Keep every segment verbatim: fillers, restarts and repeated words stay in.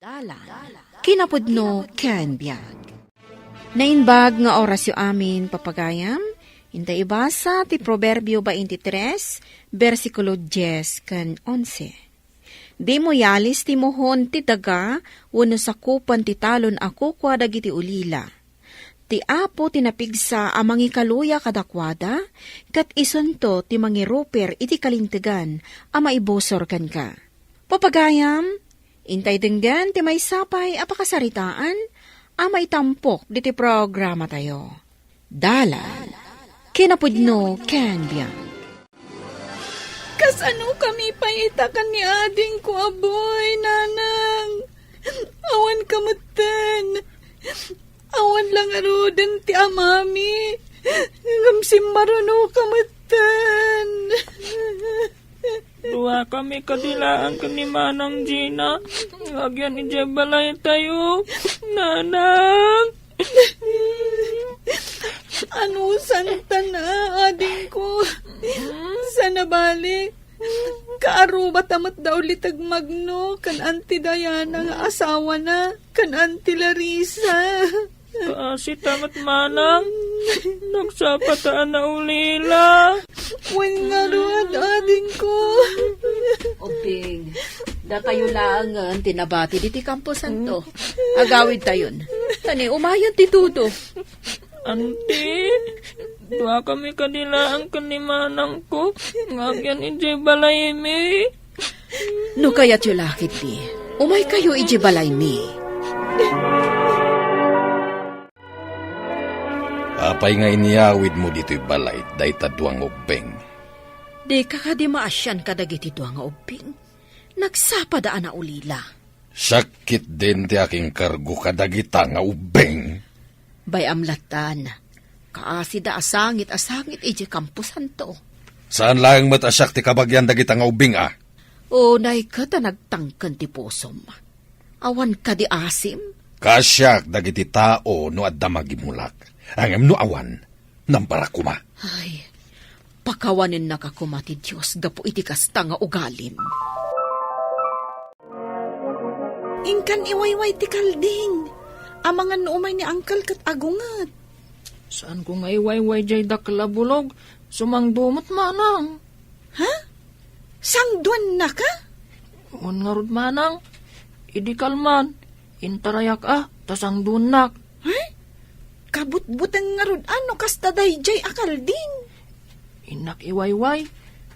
Dalan, kinapudno ken biag. Naimbag nga orasyo amin, papagayam, inta ibasa ti Proverbio twenty-three, bersikulo dies ken onse. Dimo yalis ti muhon ti daga wenno sakupan ti talon a kukua dagiti ulila. Ti Apo ti napigsa a mangikaluya kadakuada, ket isunto ti mangiruper iti kalintegan a maibusor kenka. Papagayam, intay denggen ti maysa pay a pakasaritaan a maitampok diti programatayo. Dalan, kinapudno ken biag. Kasano kami pay ita ken ni adingko a boy, nanang? Awan ka metten. Awan la ngaruden ti amami. Ngem simmaruno ka metten. Dua kami kadi laeng ken ni Manang Gina nga agyan idiay balaytayo. Nanang! Anusanta na, adingko. Sana bali, kaarubata met da uliteg Magno ken Auntie Diana nga asawana, ken Auntie Larissa. Kaasi ta met, manang. Nagsapa ta a naulila. Wen ngarud, adingko. Obing, dakayo laengen ti nabati diti kamposanto. Agawidtayon. Tani, umayon ti tudo. Auntie, dua kami kadi laeng ken ni manangko nga agyan idiay balaymi. No kayatyo la ketdi, umaykayo idiay balaymi. Apay nga inyawidmo ditoy balay dayta dua nga ubbing? Dika kadi maasian kadagiti dua nga ubbing? Nagsapada a naulila. Siak ketdin ti akingkargo kadagita nga ubbing. Bay-am lattan, kaasida a sangit a sangit idiay kamposanto. Saan laeng met a siak ti kabagian dagita nga ubbing a. Unay ket a nagtangken ti pusom. Awan kadi asim? Kaasiak dagiti tao no adda magimulak. Ngem no awan, nambarak koma. Ay, pakawanennaka koma ti Dios gapu iti kasta nga ugalim. Inkan iwayway ti kalding. Amangan no umay ni Uncle ket agunget. Saanko nga iwayway jay dakkel a bulog, sumangdo met, manang. Ha? Sangduennaka? Wen ngarud, manang. Idi kalman, intarayak a, ta sangduennak. Ay, kabutbuteng ngarud a no kasta dayjay a kalding. Innak iwayway,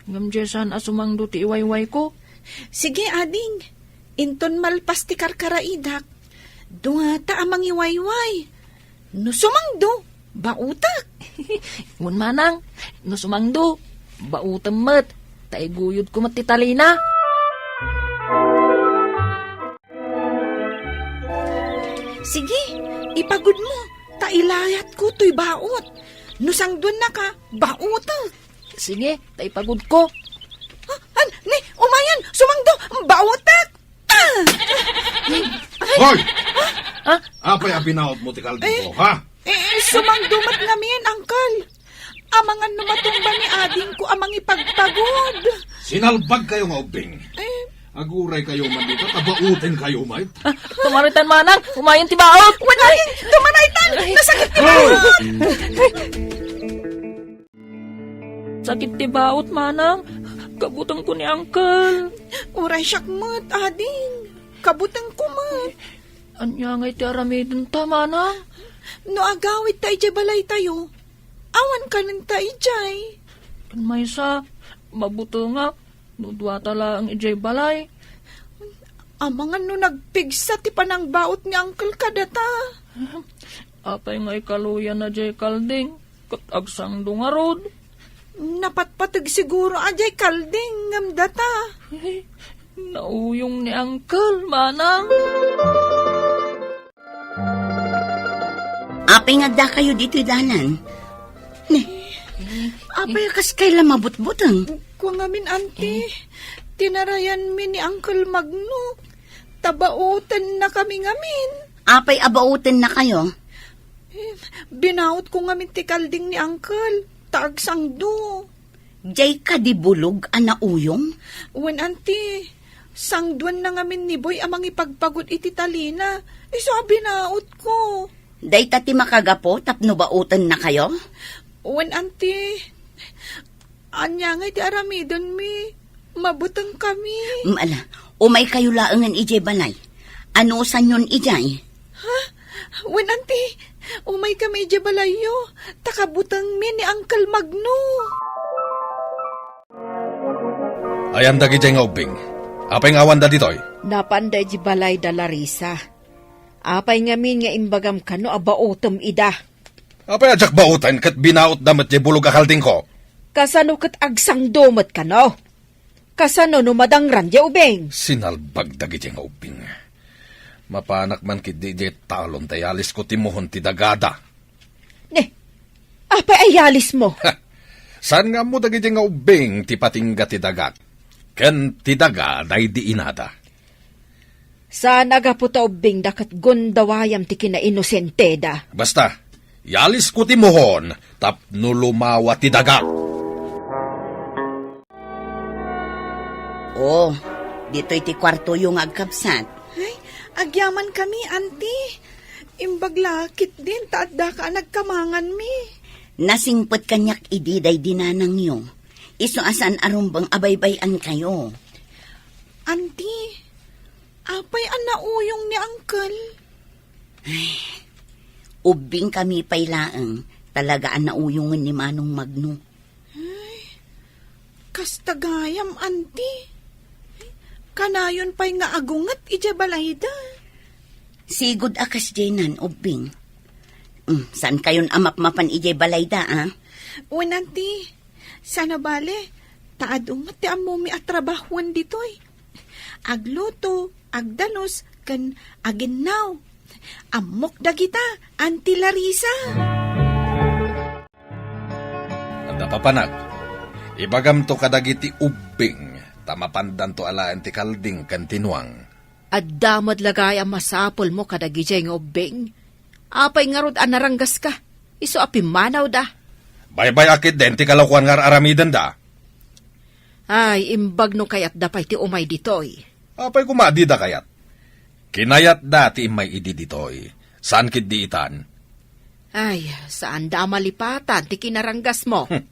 ngem jay saan a sumangdo ti iwaywayko. Sige, ading, inton malpas ti karkaraidak, duata a mangiwayway. No sumangdo, baotek. Wen manang, no sumangdo, baotem met, ta iguyodko met ti talina. Sige, ipagudmo, ta ilayatko toy baot. No sangduennaka, baotek. Sige, ta ipagudko. Ah, an, ni, umayen, sumangdo, baotek. Ah! Hoy! Ah? Apay a binaotmo ti kaldingko, ha? Eh, sumangdo met ngamin, Uncle. Amangan no matumba ni adingko a mangipagpagod. Sinalbagkayo nga ubbing. Eh. Aguraykayo man dita, ta baotenkayo met. Ah, tumaroytan manang, umayen ti baot. Wen, ay, tumaroytan, nasakit ti baot. Sakit ti baot, manang. Kabutengko ni Uncle. Uray siak met, ading. Kabutengko met. Ania ngay ti aramidenta, manang? No agawidta idiay balaytayo, awan kanenta idiay. Ken maysa, mabutengak no duata laeng idiay balay. Amangan no nagpigsa ti panangbaot ni Uncle kadata. Apay nga ikaluyan na jay kalding, ket agsangdo ngarud? Napatpateg siguro a jay kalding ngem data. Nauyong ni Uncle, manang. Apay nga addakayo ditoy dalan? Ne, apay a kaskay la mabutbuteng? Kua ngamin, Auntie, tinarayanmi ni Uncle Magno. Tabaotennakami ngamin. Apay a baotennakayo? Eh, binaotko ngamin ti kalding ni Uncle, ta agsangdo. Jay kadi bulog a nauyong? Wen, Auntie. Sangduanna ngamin ni Boy a mangipagpagod iti talina. Isu a binaotko. Dayta ti makagapu tapno baotennakayo? Wen, anti. Ania ngay ti aramidenmi? Mabutengkami. Mm, ala, umaykayo laengen idiay balay. Anusanyon idiay? Ha? Wen, anti. Umaykami idiay balayyo. Ta kabutengmi ni Uncle Magno. Ayan dagidiay nga ubbing. Apay nga awanda ditoy? Napanda idiay balay da Larisa. Apay ngamin nga imbagam kano a baotem ida? Apay a diak baoten ket binaotda met diay bulog a kaldingko? Kasano ket agsangdo met kano? Kasano no madangran diay ubing? Sinalbag dagidiay nga ubbing. Mapanak man ketdi diay talon ta yalisko ti muhon ti dagada. Ne, apay a yalismo? Ha! Saan nga ammo dagidiay nga ubbing ti patingga ti dagak? Ken ti daga daydi inada. Saan a gapu ta ubbingda ket gundawayam ti kinainosenteda. Basta, yalisko ti muhon tapno lumawa ti daga. Oh, ditoy ti kuartoyo nga agkabsat. Ay, agyamankami, anti. Imbag la ketdin ta addaka a nagkamanganmi. Nasingpet kaniak idi daydi nanangyo. Isu a saan a rumbeng a baybay-ankayo. Anti, apay a nauyong ni Uncle? Ay, ubbingkami pay laeng, talaga a nauyongen ni Manong Magno. Ay, kasta gayam, anti. Kanayon pay nga agunget idiay balayda. Sigud a kasdiaynan, ubbing. Mm, saankayon a mapmapan idiay balayda, a? Wen, anti. Saan a bale, ta adu met ti ammomi a trabahoen ditoy. Agluto, agdalus, ken aginnaw. Ammok dagita, Anti Larisa. Adda papanak, ibagamto kadagiti ubbing, ta mapandanto alaen ti kalding ken ti nuang. Adda met la gayam masapulmo kadagidiay nga ubbing? Apay ngarud a naranggaska? Isu a pimmanawda. Baybay-ak ketdin ti kalakuan nga ar-aramidenda. Ay, imbag no kayatda pay ti umay ditoy. Apay koma a dida kayat? Kinayatda ti immay idi ditoy. Saan ketdi itan? Ay, saanda a malipatan ti kinaranggasmo. Hmm.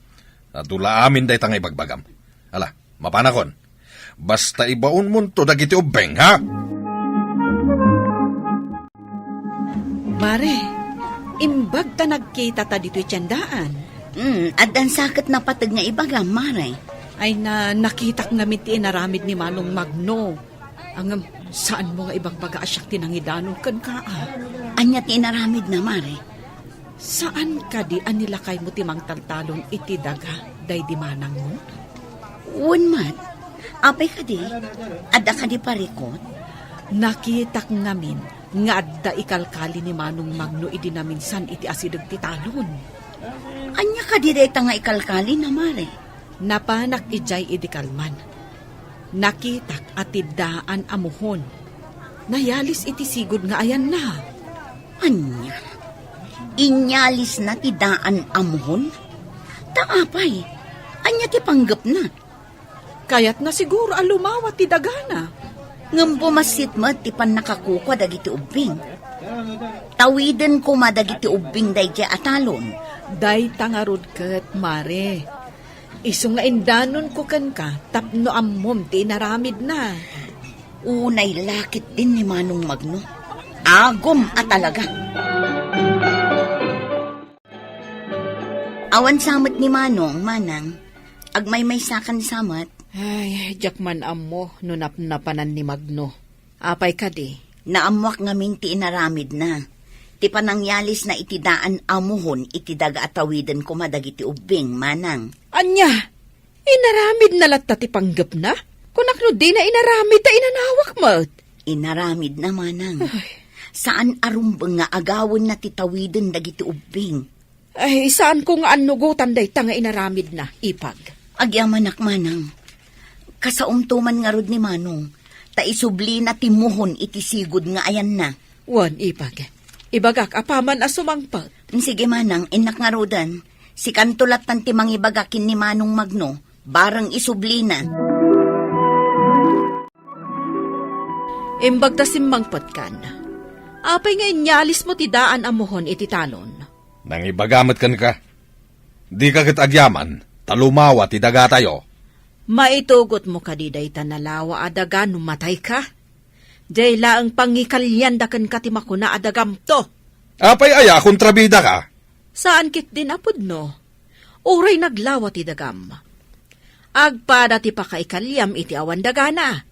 Adu la amin dayta nga ibagbagam. Ala, mapanakon. Basta ibaonmonto dagiti ubbing, ha? Mare, imbag ta nagkitata ditoy tiendaan. Hmm, addan sa ket napateg nga ibagam, Mare. Ay na, nakitak ngamin ti inaramid ni Manong Magno. Ngem, saanmo nga ibagbaga a siak ti nangidanon kenka, a? Ania ti inaramidna, Mare? Saan kadi a nilakaymo ti mangtaltalon iti daga daydi manangmo? Wen met. Apay kadi? Adda kadi parikut? Nakitak ngamin nga adda ikalkali ni Manong Magno idi naminsan iti asideg ti talon. Ania kadi dayta nga ikalkalina, Mare? Napanak idiay idi kalman. Nakitak a ti daan a muhon. Nayalis iti sigud nga ayanna. Ania? Inyalisna ti daan a muhon? Ta apay? Ania ti panggepna? Kayatna siguro a lumawa ti dagana. Ngem bumassit met ti pannakakukua dagiti ubbing. Tawiden koma dagiti ubbing daydiay a talon. Dayta ngarud ket, Mare. Isu nga indanonko kenka tapno ammom ti inaramidna. Unay la ketdin ni Manong Magno. Agum a talaga. Awan sa met ni Manong, Manang. Agmaymaysakan sa met. Ay, diak man ammo no napnapanan ni Magno. Apay kadi? Naammoak ngamin ti inaramidna. Ti panangyalisna iti daan a muhon iti daga a tawiden koma dagiti ubbing, Manang. Ania? Inaramidna latta ti panggepna? Kunak no dina inaramid ta inanawak met. Inaramidna, Manang. Ay. Saan a rumbeng nga agawenna ti tawiden dagiti ubbing. Ay, saanko nga annugotan dayta nga inaramidna, Ipag. Agyamanak, Manang. Kasaomto man ngarud ni Manong, ta isublina ti muhon iti sigud nga ayanna. Wen, Ipag. Ibagak apaman a sumangpet. Sige, Manang, innak ngaruden. Sikanto lattan ti mangibaga ken ni Manong Magno, bareng isublina. Imbag ta simmangpetkan, apay nga inyalismo ti daan a muhon iti talon? Nangibaga met kenka. Dika ket agyaman, ta lumawa ti dagatayo. Maitugotmo kadi dayta nalawa a daga no matayka? Diay laeng pangikalianda kenka ti makuna a dagamto. Apay aya a kontrabidaka? Saan ketdin a pudno. Uray naglawa ti dagam. Agpada ti pakaikaliam iti awan dagana.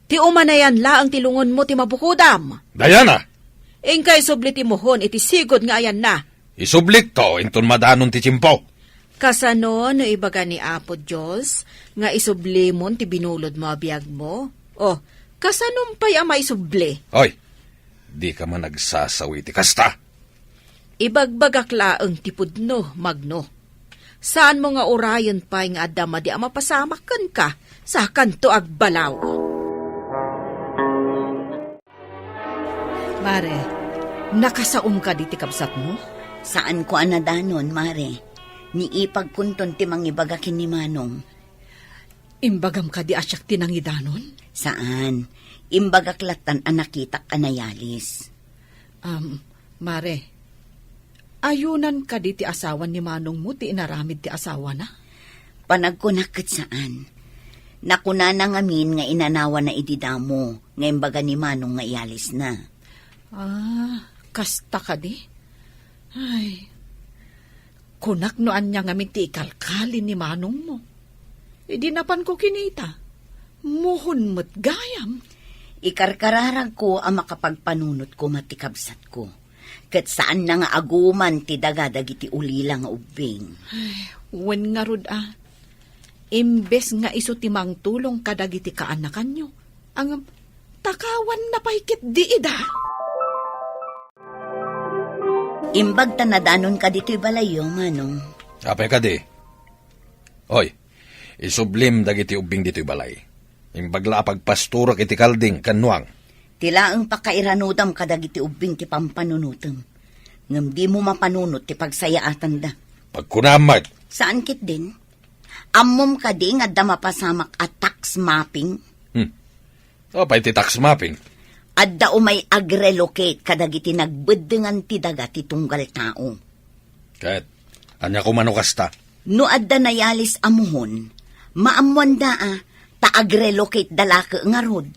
Ti umanayan laeng ti lungonmo ti mabukodam. Diana! Inka isubli ti muhon iti sigud nga ayanna. Isublikto inton madanon ti tiempo. Kasano no ibaga ni Apo Dios nga isublimon ti binulodmo a biagmo? O, kasano pay a maisubli? Oy, dika man agsasawi iti kasta. Ibagbagak laeng ti pudno, Magno. Saanmo nga urayen pay nga adda madi a mapasamak kenka, sakanto agbalaw. Mare, nakasaom kadi ti kabsatmo? Saanko a nadanon, Mare. Ni ipagkonton ti mangibaga ken ni Manong. Imbagam kadi a siak ti nangidanon? Saan. Imbagak lattan a nakitak a nayalis. Am, Mare, ayunan kadi ti asawan ni manongmo ti inaramid ti asawana? Panagkunak ket saan. Nakunana ngamin nga inanawana idi damo nga imbaga ni Manong nga iyalisna. Ah, kasta kadi? Ay, kunak no ania ngamin ti ikalkali ni manongmo. Idi napanko kinita, muhon met gayam. Ikarkararagko a makapagpanunot koma ti kabsatko, ket saanna nga aguman ti daga dagiti ulila nga ubbing. Ay, wen ngarud a, imbes nga isu ti mangtulong kadagiti kaanakanyo, ngem takawanna pay ketdi ida. Imbag ta nadanonka ditoy balayyo, Manong. Apay kadi? Oy, isublim dagiti ubbing ditoy balay. Imbag la a pagpasturek iti kalding ken nuang. Ti laeng pakairanudam kadagiti ubbing ti pampanunotem. Ngem dimo mapanunot ti pagsayaatanda. Pagkunam met. Saan ketdin? Ammom kadi nga adda mapasamak a tax mapping? Hmm. Apay ti tax mapping? Adda umay agrelocate kadagiti nagbeddengan ti daga ti tunggal tao. Ket, ania koma no kasta? No adda nayalis a muhon, maammoanda a, ta agrelocate da lake ngarud.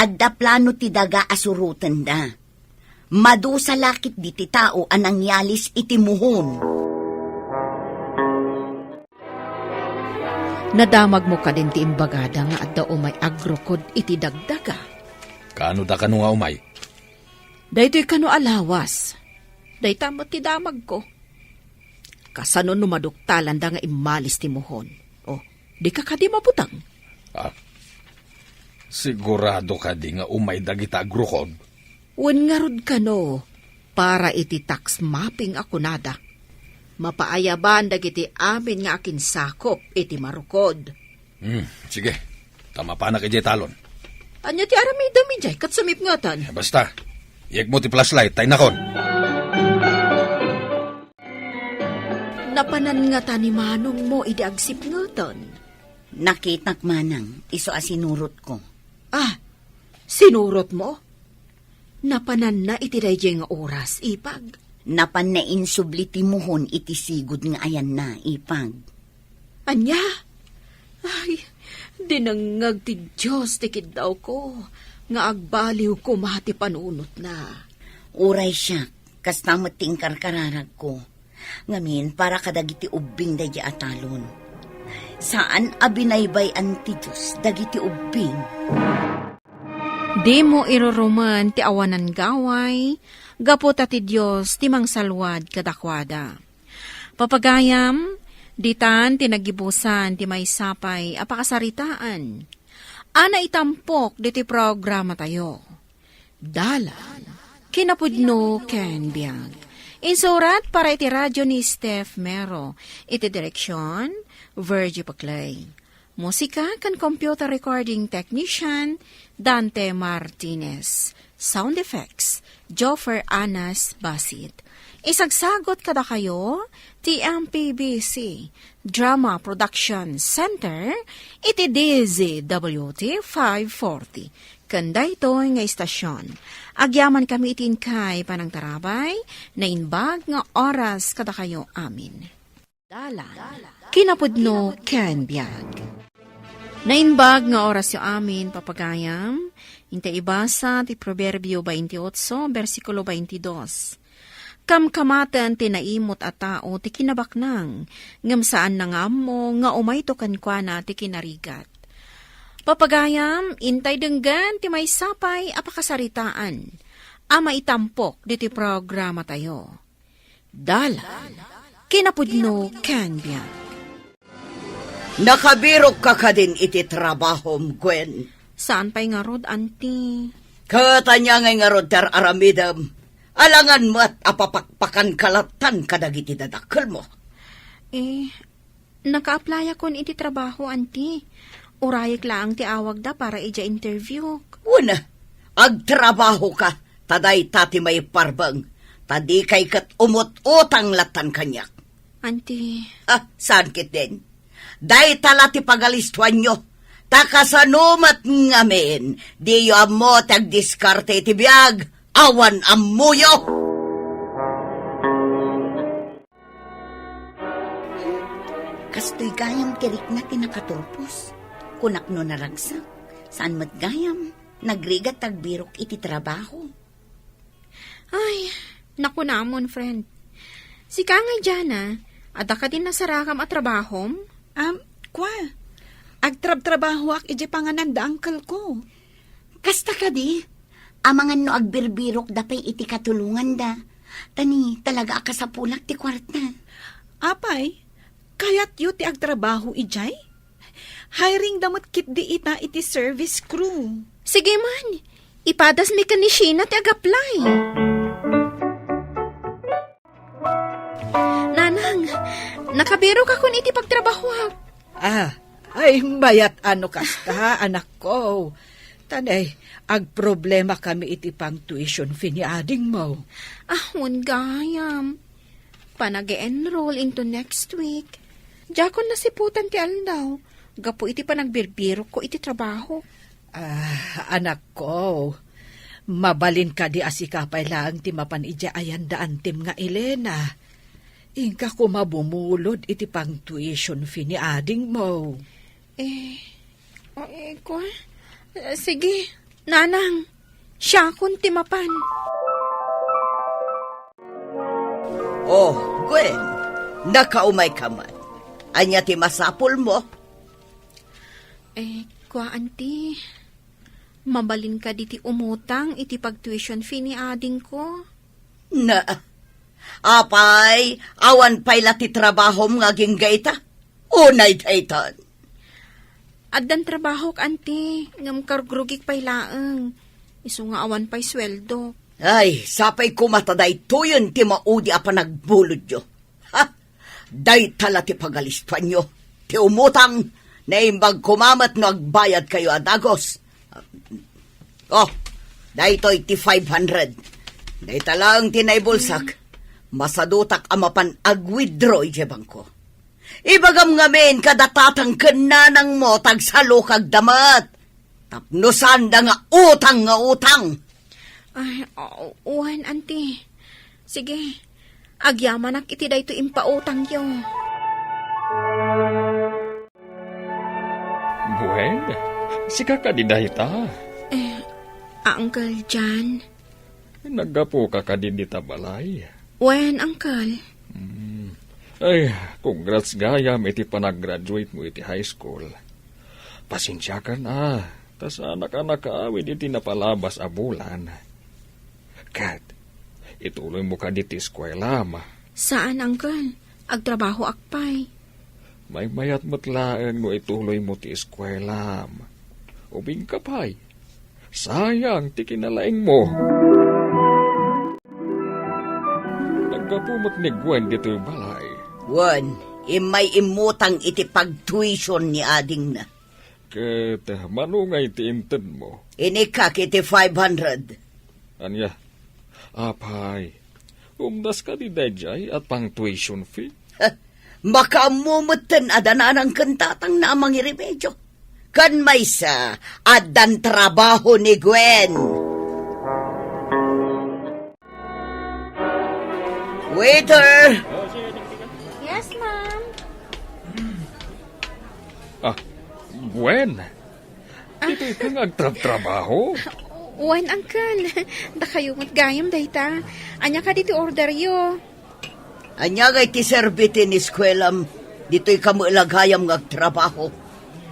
Adda plano ti daga a surotenda. Madusa la ketdi ti tao a nangyalis iti muhon. Nadamagmo kadin ti imbagada nga adda umay agrukod iti dagdaga? Kaano da kano nga umay? Daytoy kano a lawas. Dayta met ti damagko. Kasano no maduktalanda nga immalis ti muhon? O, dika kadi mabutang? Ah, sigurado kadi nga umay dagita agrukod? Wen ngarud kano, para iti tax mapping a kunada. Mapaayaban dagiti amin nga akinsakop iti marukod. Hmm, sige. Ta mapanak idiay talon. Ania ti aramidem idiay ket sumipngetan? Eh, basta, iyegmo ti flashlight, ta innakon. Napanan ngata ni manongmo idi agsipngetan? Nakitak manang, isu a sinurotko. Ah, sinurotmo? Napananna iti daydiay nga oras, ipag? Napanna insubli ti muhon iti sigud nga ayanna, ipag. Ania? Ay, dinengngeg ti Dios ti kiddawko, nga agbaliw koma ti panunotna. Uray siak, kasta met ti inkarkararagko. Ngamin, para kadagiti ubbing daydiay a talon. Saan a binaybay-an ti Dios dagiti ubbing. Dimo irurumen ti awanan gaway, gapu ta ti Dios ti mangsalwad kadakuada. Papagayam, ditan ti naggibusan ti maysa pay a pakasaritaan a naitampok ditoy programatayo. Dalan, kinapudno ken biag. Insurat para iti radyo ni Steph Mero. Iti direksyon, Virgie Paclay. Musika ken computer recording technician, Dante Martinez. Sound effects, Joffer Anas Basit. Isagsagot kadakayo ti M P B C Drama Production Center iti D Z W T five forty. Ken daytoy nga istasion, agyamankami iti inkay panangtarabay, naimbag nga oras kadakayo amin. Dalan, kinapudno ken biag. Naimbag nga orasyo amin, papagayam, intay ibasa ti Proverbio twenty-eight, bersikulo twenty-two. Kamkamaten ti naimut a tao ti kinabaknang, ngem saanna nga ammo nga umayto kenkuana ti kinarigat. Papagayam, intay denggen ti maysa pay a pakasaritaan a maitampok ditoy programatayo. Dalan, kinapudno ken biag. Nakabirokka kadin iti trabahom, Gwen? Saan pay ngarud, Auntie. Ket ania ngay ngarud ti ar-aramidem? Alangan met a papakpakanka lattan kadagiti dadakkelmo. Eh, naka-applyakon iti trabaho, Auntie. Urayek laeng ti awagda para idiay interview. Wen, agtrabahoka, ta dayta ti maiparbeng, ta dikay ket umut-utang lattan kaniak. Auntie. Ah, saan ketdin? Dayta la ti pagalistuanyo. Ta kasano met ngamin, diyo ammo ti agdiskarte iti biag, awan ammoyo. Kastoy gayam ti rikna ti nakaturpos. Kunak no naragsak, saan met gayam, nagrigat ti agbirok iti trabaho. Ay, nakunamon, friend. Sika nga, Jana, adda kadi nasarakam a trabahom? Am, kwa, agtrabtrabahoak idiay panganan da uncle ko. Kasta kadi, amangan no agbirbirok da pay iti katulonganda. Tani, talaga a kasapulak ti kuarta. Apay, kayatyo ti agtrabaho idiay? Hiring da met ketdi ita iti service crew. Sige man, ipadas mi ken ni Sheena ti ag-apply. Nanang, nakabirokakon iti pagtrabahoak. Ah, ay, mayat a no kasta, anakko. Tanay, agproblema kami iti pang-tuition fee ni adingmo. Ah, wen gayam. Panag-enroll into next week. Diakon nasiputan ti aldaw, gapu iti panagbirbirokko iti trabaho. Ah, anakko, mabalin kadi a sika pay laeng ti mapan idiay ayan da antim nga Elena. Inka koma bumulod iti pang-tuition fee ni adingmo. Eh, o, eh, kwa? Eh, sige, nanang, siakon ti mapan. Oh, Gwen, nakaumayka man. Ania ti masapulmo? Eh, kwa, auntie, mabalin kadi ti umutang iti pag-tuition fee ni adingko? Na, apay, awan pay la ti trabahom nga agingga ita? Unay daytan. Addan trabahok, auntie, ngem karugrugik pay laeng. Isu nga awan pay sueldo. Ay, sapay koma ta daytoyen ti maudi a panagbulodyo. Ha? Dayta la ti pagalistuanyo. Ti umutang, naimbag koma met no agbayadkayo a dagus. Oh, daytoy ti five hundred. Dayta laeng ti naibulsak. Masadutak a mapan ag-withdraw idiay bangko. Ibagam ngamin kada tatang ken nanangmo ta agsalukagda met. Tapno saanda nga utang nga utang. Ay, o-, wen, auntie. Sige, agyamanak iti daytoy impautangyo. Gwen, sika kadi dayta? Eh, Uncle John. Naggapuka kadi dita balay? Wen, Uncle. Hmm. Ay, congrats gayam iti panagraduate mo iti high school. Pasensiakan a, ta saanak a nakaawid iti napalabas a bulan. Ket, ituloy mo kadi ti eskuelam? Saan, Uncle. Agtrabahoak pay. Maymayat met laeng no ituloy mo ti eskuelam. Ubingka pay. Sayang ti kinalaing mo. Naggapu met ni Gwen ditoy balay. Wen, immay immutang iti pag-tuition ni adingna. Ket mano ngay ti inted mo? Inikak iti five hundred. Ania? Apay, umdas kadi daydiay a pang-tuition fee? Makaammo metten a dananang ken tatangna a mangiremedio. Ken maysa, addan trabaho ni Gwen. Waiter! Yes, ma'am. Ah, Gwen. Ditoy ka nga agtrabtrabaho? Wen, uncle. Dakayo met gayam dayta. Ania kadi ti orderyo? Ania ngay ti serbi ti ineskuelam? Ditoy ka met la gayam nga agtrabaho.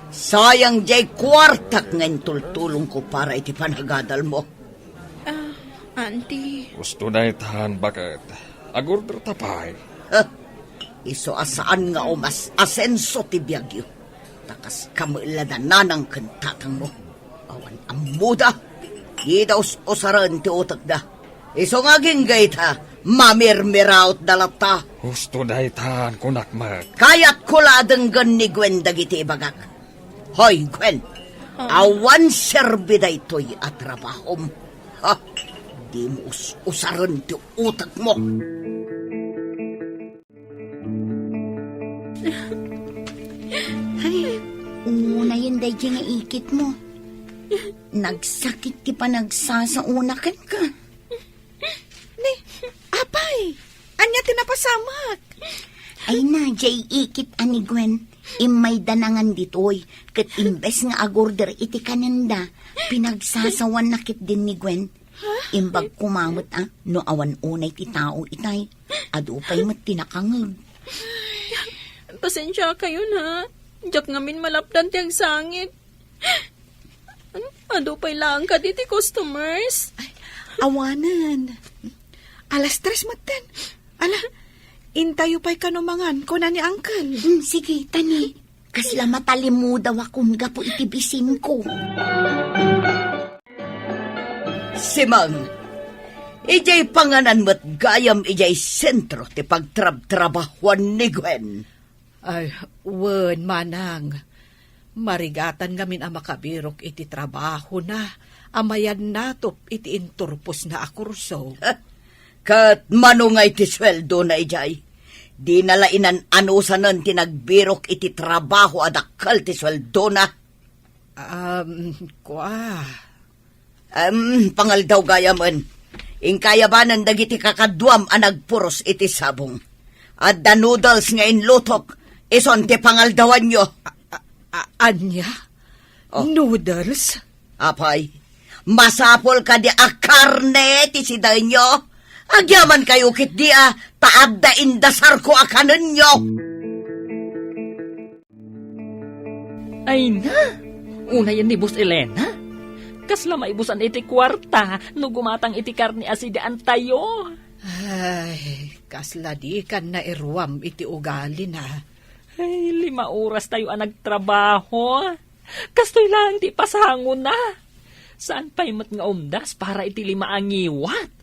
Sayang diay kuartak nga intultulongko para iti panagadalmo. Ah, auntie. Husto daytan, baket. Agorder ta pay. Ha? Isu a saan nga umas-asenso ti biagyo. Ta kas kamella da nanang ken tatangmo. Awan ammoda. Dida us-usaren ti utekda. Isu nga agingga ita, mamirmirautda latta. Husto daytan, kunak met. Kayatko la a denggen ni Gwen dagiti ibagak. Hoy, Gwen, awan serbi daytoy a trabahom. Ha? Dimo us-usaren ti utekmo. Ay, unayen daydi nga ikitmo. Nagsakit ti panagsasaona kenka. Ni, apay, ania ti napasamak? Ay na, diay ikit a ni Gwen. Immayda na ngan ditoy, ket imbes nga agorder iti kanenda, pinagsasawanna ketdin ni Gwen. Imbag koma met a, no awan unay ti tao itay, adu pay met ti nakangeg. Pasensiakayon, ha? Diak ngamin malapdan ti agsangit. Adu pay laeng kadi ti customers? Ay, awanen. Alas tres metten. Ala, intayo pay kano mangan, kuna ni Uncle. Hmm, sige, tani. Kasla matalimudawakon gapu iti bisinko. Simang, idiay panganan met gayam idiay sentro ti pagtrabtrabahuan ni Gwen. Ay, wen, manang. Marigatan ngamin a makabirok iti trabahona a mayannatop iti inturposna a kurso. Ket mano ngay ti sueldona idiay? Dina la inan-anusanen ti nagbirok iti trabaho a dakkel ti sueldona. Um, kua. Em, pangaldaw gayamen. Inkayabanan dagiti kakaduam a nagpuros iti sabong. Adda noodles nga inlutok, ison ti pangaldawanyo. A, a, a, ania? Oh. Noodles? Apay, masapul kadi a karne ti sidaenyo? Agyaman kayo ketdi a, ta adda indasarko a kanenyo. Ay na, unayen ni Boss Elena. Kasla maibusan iti kuarta no gumatang iti karne a sidaantayo. Ay, kasla dikan nairuam iti ugalina. Ay, lima oras tayo a nagtrabaho. Kastoy laeng ti pasangona. Saan pay met nga umdas para iti lima a ngiwat?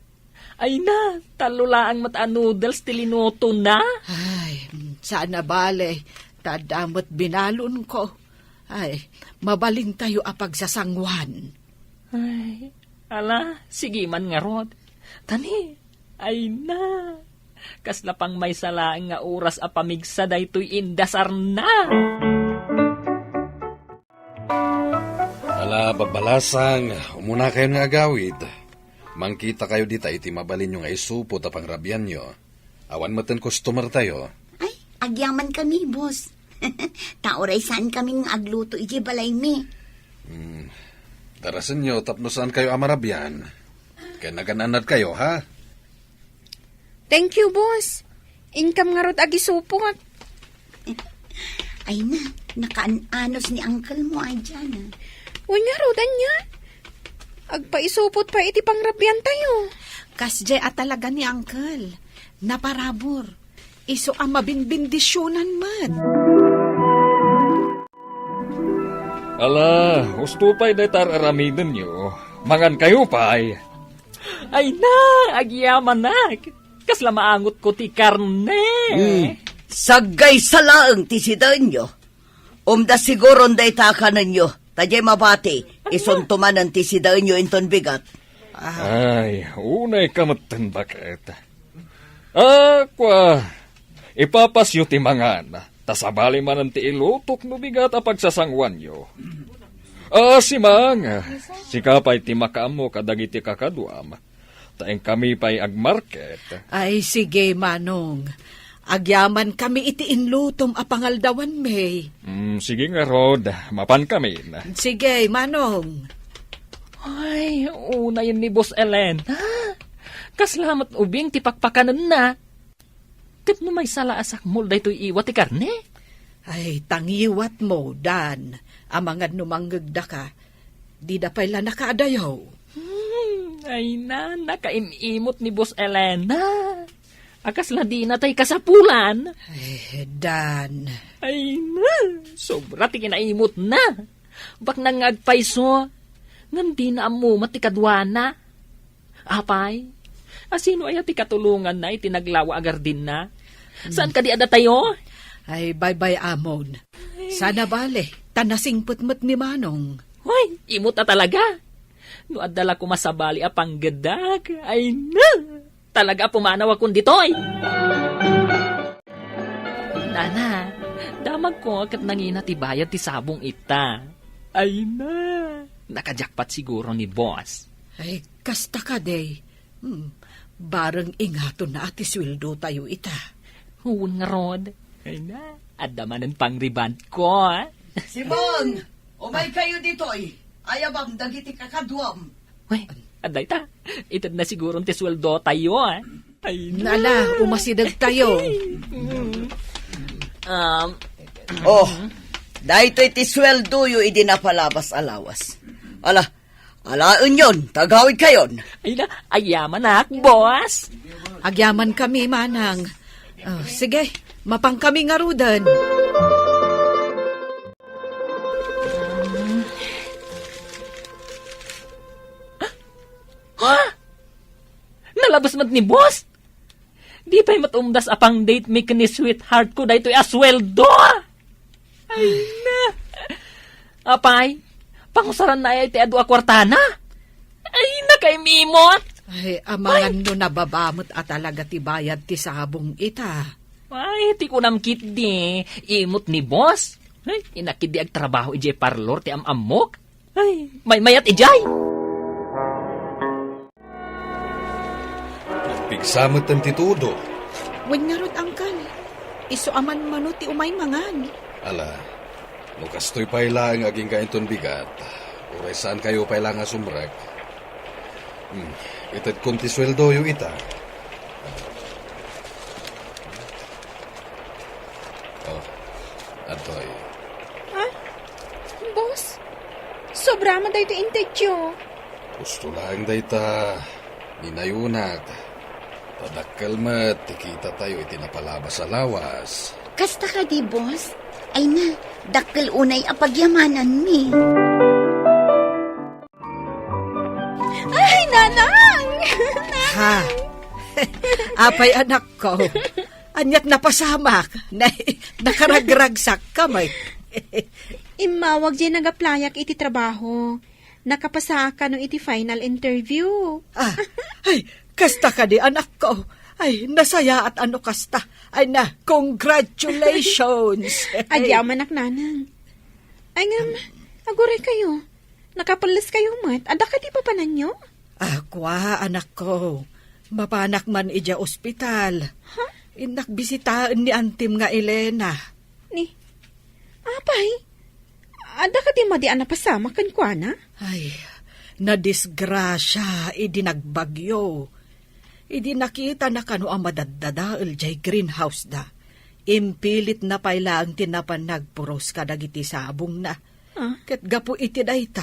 Ay na, tallo laeng met a noodles ti linutona. Ay, saan a bale, ta adda met binalonko. Ay, mabalintayo a pagsasanguan. Ay, ala, sige man ngarud. Tani, ay na, kasla pang maysa laeng nga oras a pamigsa daytoy indasarna. Ala, babbalasang, umunakayon nga agawid. Mangkitakayo dita iti mabalinyo nga isupot a pangrabianyo. Awan metten customer tayo. Ay, agyaman kami, boss. Ta uray saan kami nga agluto iti balaymi. Hmm. Darasenyo tapno saan kayo a marabian. Ken nagan-annad kayo, ha? Thank you, boss. Inkam ngarud agisupot. Ay na, nakaan-anos ni uncle mo, ay, Jana. Wen ngarud, ania? Agpaisupot pay iti pangrabian tayo. Kasdiay a talaga ni uncle. Naparabur. Isu a mabinbindisionan met. Ala, husto pay dayta ar-aramidenyo. Mangan kayo pay. Ay na, agyamanak. Kasla maangotko ti karne. Hmm. Saggaysa laeng ti sidaenyo. Umda siguron dayta a kanenyo. Ta diay mabati, isunto manen ti sidaenyo inton bigat. Ah. Ay, unay ka metten, baket. Ah, kua, ipapasyo ti mangan. Ta sabali manen ti ilutok no bigat a pagsasanguanyo. A, Simang, sika pay ti makaammo kadagiti kakaduam, ta inkami pay agmarket. Ay, sige, Manong. Agyamankami iti inlutom a pangaldawanmi. Mm, sige ngarud, mapankamin. Sige, Manong. Ay, unayen ni Boss Elena. Kasla met ubing ti pakpakanenna. Ket no maysa la a sakmol daytoy iwa ti karne? Ay, ta ngiwatmo, Dan, amangan no mangngegdaka, dida pay la nakaadayo. Hmm, ay na, nakaim-imot ni Boss Elena. A kasla dina tay kasapulan. Eh, Dan. Ay na, sobra ti kinaimotna. Baknang nga agpayso, ngem dina ammo met ti kaduana. Apay, a sino aya ti katulonganna iti naglawa a gardinna? Saan kadi a datayo? Ay, baybay-amon. Sana bale, ta nasingpet met ni Manong. Hoy, imot a talaga. No adda la koma sabali a panggedak, ay na, talaga a pumanawakon ditoy. Nana, damagko ket nangina ti bayad ti sabong ita. Ay na, nakajakpat siguro ni boss. Ay, kasta kadi. Hmm, bareng ingatonna ti sueldotayo ita. Wen ngarud. Ay na, adda manen pang-rebond ko, ah. Simon, umay kayo ditoy. Ayabam dagiti kakaduam. Uy, adda ita. Itedna siguron ti sueldotayo, ah. Ay, na. Nala, umasideg tayo. Um, Oh, daytoy ti sueldoyo idi napalabas a lawas. Ala, alaenyon, tagawid kayon. Ay na, agyamanak, boss. Agyaman kami, manang. Oh, sige, mapang kami ngaruden. Ha? Nalabas met ni boss? Di pay met umdas a pang-date mi ken ni sweetheart ko daytoy a sueldo? Ay na. Apay, pangusaranna aya iti adu a kuartana? Ay, nakaimimot. Ay, amangan no nababa met a talaga ti bayad ti sabong ita. Ay, ti kunam ketdi, imot ni boss. Ay, inakidi agtrabaho idiay parlor ti am-ammok. Ay, maymayat idiay. Nagpigsa metten ti tudo. Wen ngarud, Angkal. Isu a manmano ti umay mangan. Ala, no kastoy pay laeng agingga inton bigat, uray saan kayo pay la nga sumrek. Hmm, itedkon ti sueldoyo ita. Oh, adtoy. Ha? Boss, sobra man daytoy intedyo. Gusto laeng dayta, ni nayunak. Ta dakkel met ti kitatayo iti napalabas a lawas. Kasta kadi, boss? Ay na, dakkel unay a pagyamananmi. Ay, Nanang! Ha? Apay, anakko? Aniat napasamak? Na-, nakaragragsakka met. Immawag diay nag-applyak iti trabaho. Nakapasaak kano iti final interview. Ah, ay, kasta kadi, anakko. Ay, nasayaat a no kasta. Ay na, congratulations. Agyamanak, Nanang. Ay, ngem, aguray kayo. Nakapelles kayo met. Adda kadi papananyo? Ah, kua, anakko. Mapanak man idiay ospital. Ha? Innak bisitaen ni antim nga Elena. Ni, apay, adda kadi madi a napasamak kenkuana? Ay, nadisgrasia idi nagbagyo. Idi nakitana kano a madaddadael diay greenhouse da, impilitna pay laeng ti napan nagpuros kadagiti sabongna. Ah? Ket gapu iti dayta,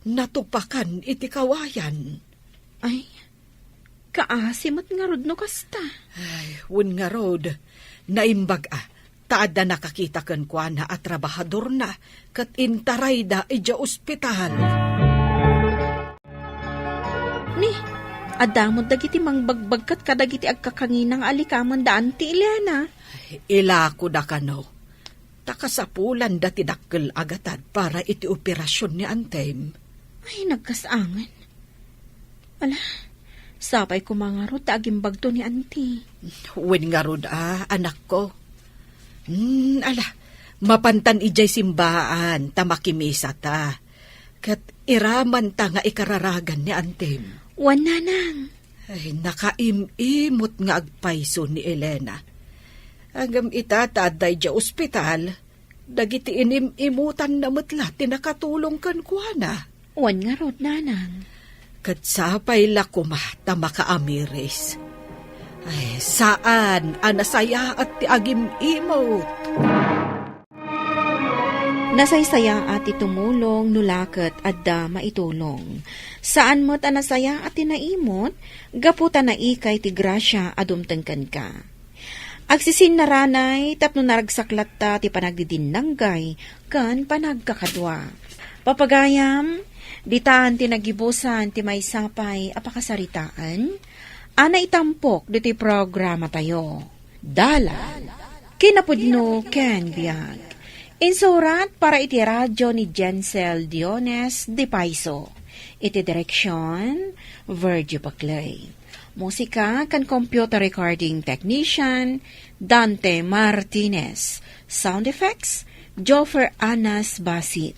natupakan iti kawayan. Ay, kaasi met ngarud no kasta. Ay, wen ngarud, naimbag a, ta adda nakakita kenkuana a trabahadorna ket intarayda idiay ospital. Ni, adda met dagiti mangbagbagket kadagiti agkakangina nga alikamen da Auntie Elena. Ilakoda kano. Ta kasapulanda ti dakkel a gatad para iti operasion ni Antem. Ay, nagkasangen. Ala, sapay koma ngarud ta agimbagto ni Auntie. Wen ngarud a, anakko. Hmm, ala, mapantan idiay simbaan ta makimisata. Ket iramanta nga ikararagan ni antim. Wen, nanang. Ay, nakaim-imot nga agpayso ni Elena. Ngem ita ta adda idiay ospital, dagiti inim-imutanna met la ti nakatulong kenkuana. Wen ngarud, nanang. Ket sapay la koma ta makaamiris. Ay, saan a nasayaat ti agim-imot. Nasaysayaat ti tumulong no la ket adda maitulong. Saan met a nasayaat ti naimot gapu ta naikay ti grasia a dumteng kenka. Agsisinnaranay tapno naragsak latta ti panagdidinnanggay ken panagkakadua. Papagayam, ditan ti nagibusan ti maysa pay a pakasaritaan a naitampok ditoy programatayo. Dalan, kinapudno ken biag. Insurat para iti radio ni Jensel Diones de Paiso. Iti direksyon, Virgie Paclay. Musika ken computer recording technician, Dante Martinez. Sound effects, Joffer Anas Basit.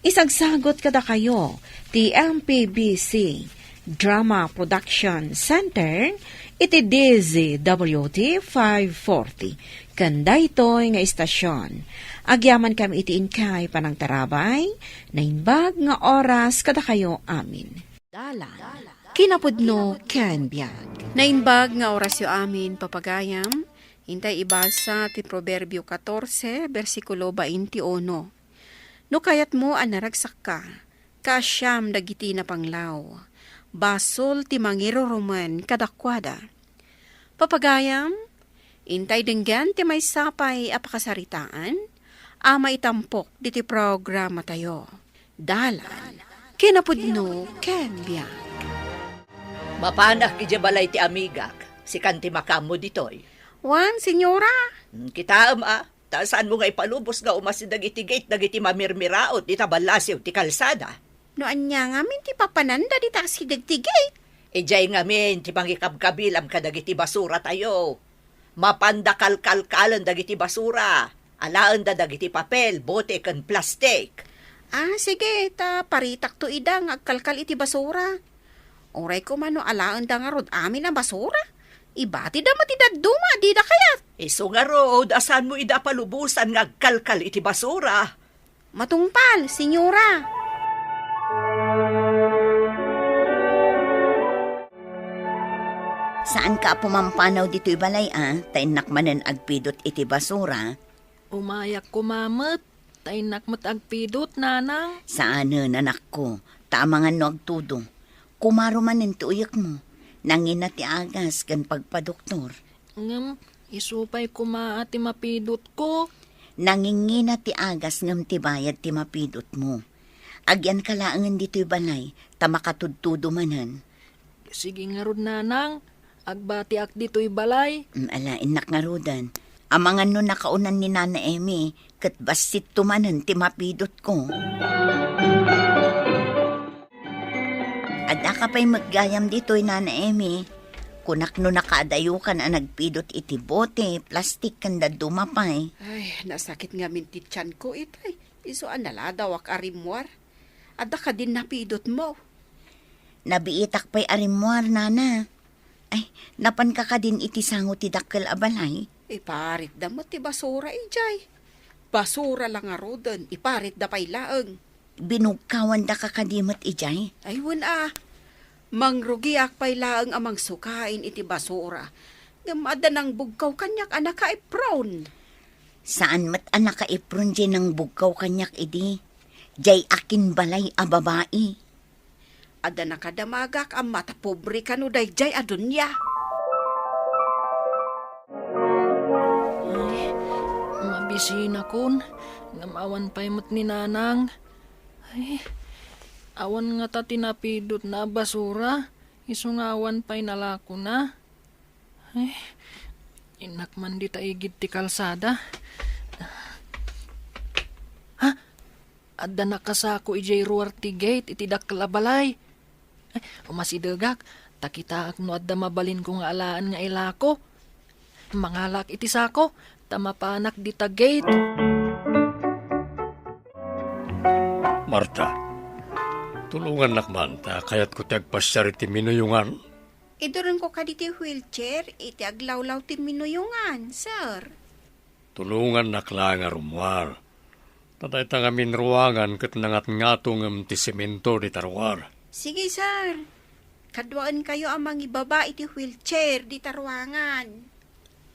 Isagsagut kadakayo ti M P B C Drama Production Center iti D Z W T five forty. Ken daytoy nga istasyon, agyamankami iti inkay panangtarabay, naimbag nga oras kadakayo amin. Dalan, kinapudno ken biag. Naimbag nga orasyo amin, papagayam, intay ibasa ti Proverbio katorse, bersikulo twenty-uno. No kayatmo a naragsakka, kaasiam dagiti napanglaw. Basol ti mangirurumen kadakuada. Papagayam, intay denggen ti maysa pay a pakasaritaan a maitampok diti programatayo. Dalan, kinapudno ken biag. Mapanak idiay balay ti amigak, sikan ti makaammo ditoy. Wen, senyora. Hmm, kitaem a, ta saanmo nga ipalubos nga umasi dagiti gate dagiti mamirmiraot ita ballasiw ti kalsada. No ania ngamin ti papananda dita asideg ti gate? Idiay ngamin ti mangikabkabilam kadagiti basuratayo. Mapanda kalkalkalen dagiti basura. Alaenda dagiti papel, bote, ken plastik. Ah, sige, ta paritakto ida nga agkalkal iti basura. Uray koma no alaenda ngarud amin a basura, ibatida met ti dadduma a dida kayat. Isu ngarud a saanmo ida palubosan nga agkalkal iti basura. Matungpal, senyora. Saanka a pumampanaw ditoy balay a, ta innak manen agpidut iti basura. Umayak koma met, ta innak met agpidut, nanang. Saanen, anakko, ta amangan no agtudo. Kumaro manen ti uyekmo. Nangina ti agas ken pagpadoktor. Ngem, isu pay koma a ti mapidutko. Nangingina ti agas ngem ti bayad ti mapidutmo. Agyanka laengen ditoy balay, ta makatudtudo manen. Sige ngarud, nanang, agbatiak ditoy balay. Mm, ala, innak ngaruden. Amangan no nakaonan ni Nana Emi, ket bassitto manen ti mapidutko. Addaka pay met gayam ditoy, Nana Emi. Kunak no nakaadayokan a nagpidut iti bote, plastik, ken dadduma pay. Ay, nasakit ngamin ti tianko itay. Isu a naladawak a rimmuar. Adda kadin napidutmo? Nabiitak pay a rimmuar, Nana. Ay, napanka kadin iti sango ti dakkel a balay? Iparitda met ti basura idiay. Basura la ngaruden, iparitda pay laeng. Binugkawandaka kadi met idiay? Ay, wen a. Mangrugiak pay laeng a mangsukain iti basura. Ngem adda nangbugkaw kaniak a nakaipron. Saan met a nakaipron diay nangbugkaw kaniak idi. Diay akinbalay a babai. Adda nakadamagak a matapobre kano daydiay a dunia. Ay, mabisinakon, ngem awan pay met ni Nanang. Ay, awan ngata ti napidutna a basura, isu nga awan pay nalakona. Ay, innak man dita igid ti kalsada. Ha? Adda nakasako idiay ruar ti gate iti dakkel a balay. Ay, umasidegak, ta kitaak no adda mabalinko nga alaen nga ilako. Mangalaak iti sako, ta mapanak dita gate. Marta, tulongannak man ta kayatko ti agpasiar iti minuyongan. Iduronko kadi ti wheelchair iti aglawlaw ti minuyongan, sir. Tulongannak laeng a rummuar. Ta dayta ngamin ruangan ket nangatngato ngem ti semento dita ruar. Sige, sir. Kaduaenkayo a mangibaba iti wheelchair dita ruangan.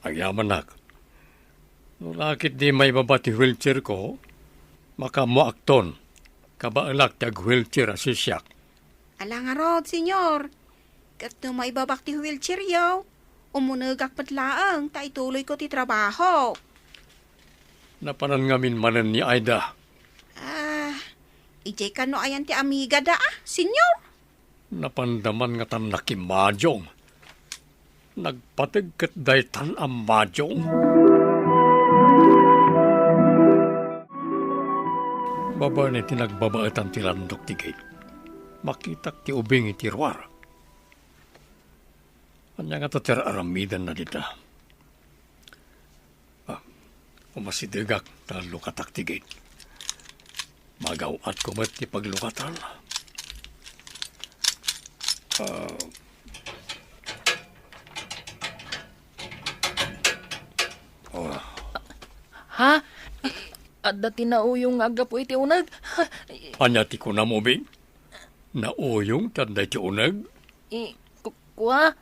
Agyamanak. No la ketdi maibaba ti wheelchairko, makaammoakton. Kabaelak ti ag-wheelchair a sisiak. Ala ngarud, senyor. Ket no maibabak ti wheelchairyo, umunegak met laeng ta ituloyko ti trabaho. Napanan ngamin manen ni Aida. Ah, idiay kano ayan ti amigada, a, senyor? Napanda man ngatan nakimmadiong. Nagpateg ket daytan a madiong. Babaen iti nagbabaetan ti landok ti gate, makitak ti ubing iti ruar. Ania ngata ti ar-aramidenna dita? Ah, umasidegak ta lukatak ti gate. Magaw-atko met ti paglukatan. Ah. Oh. Ha? Adda ti nauyong nga aggapu iti uneg? Ania ti kunam, ubing? Nauyong ti adda iti uneg? I, ku-, kua?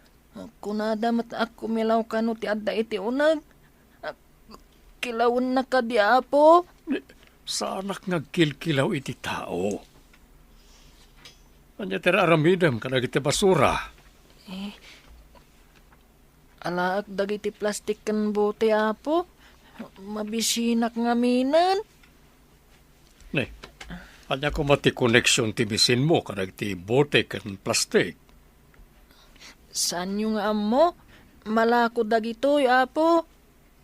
Kunada met a kumilaw kano ti adda iti uneg. Kilawenna kadi, Apo? Saanak nga agkilkilaw iti tao. Ania ti ar-aramidem kadagiti basura? Eh, alaek dagiti plastik ken bote, Apo. Mabisinak ngaminen. Ne, ania koma ti koneksion ti bisinmo kadagiti bote ken plastik? Saanyo nga ammo? Malako dagitoy, Apo.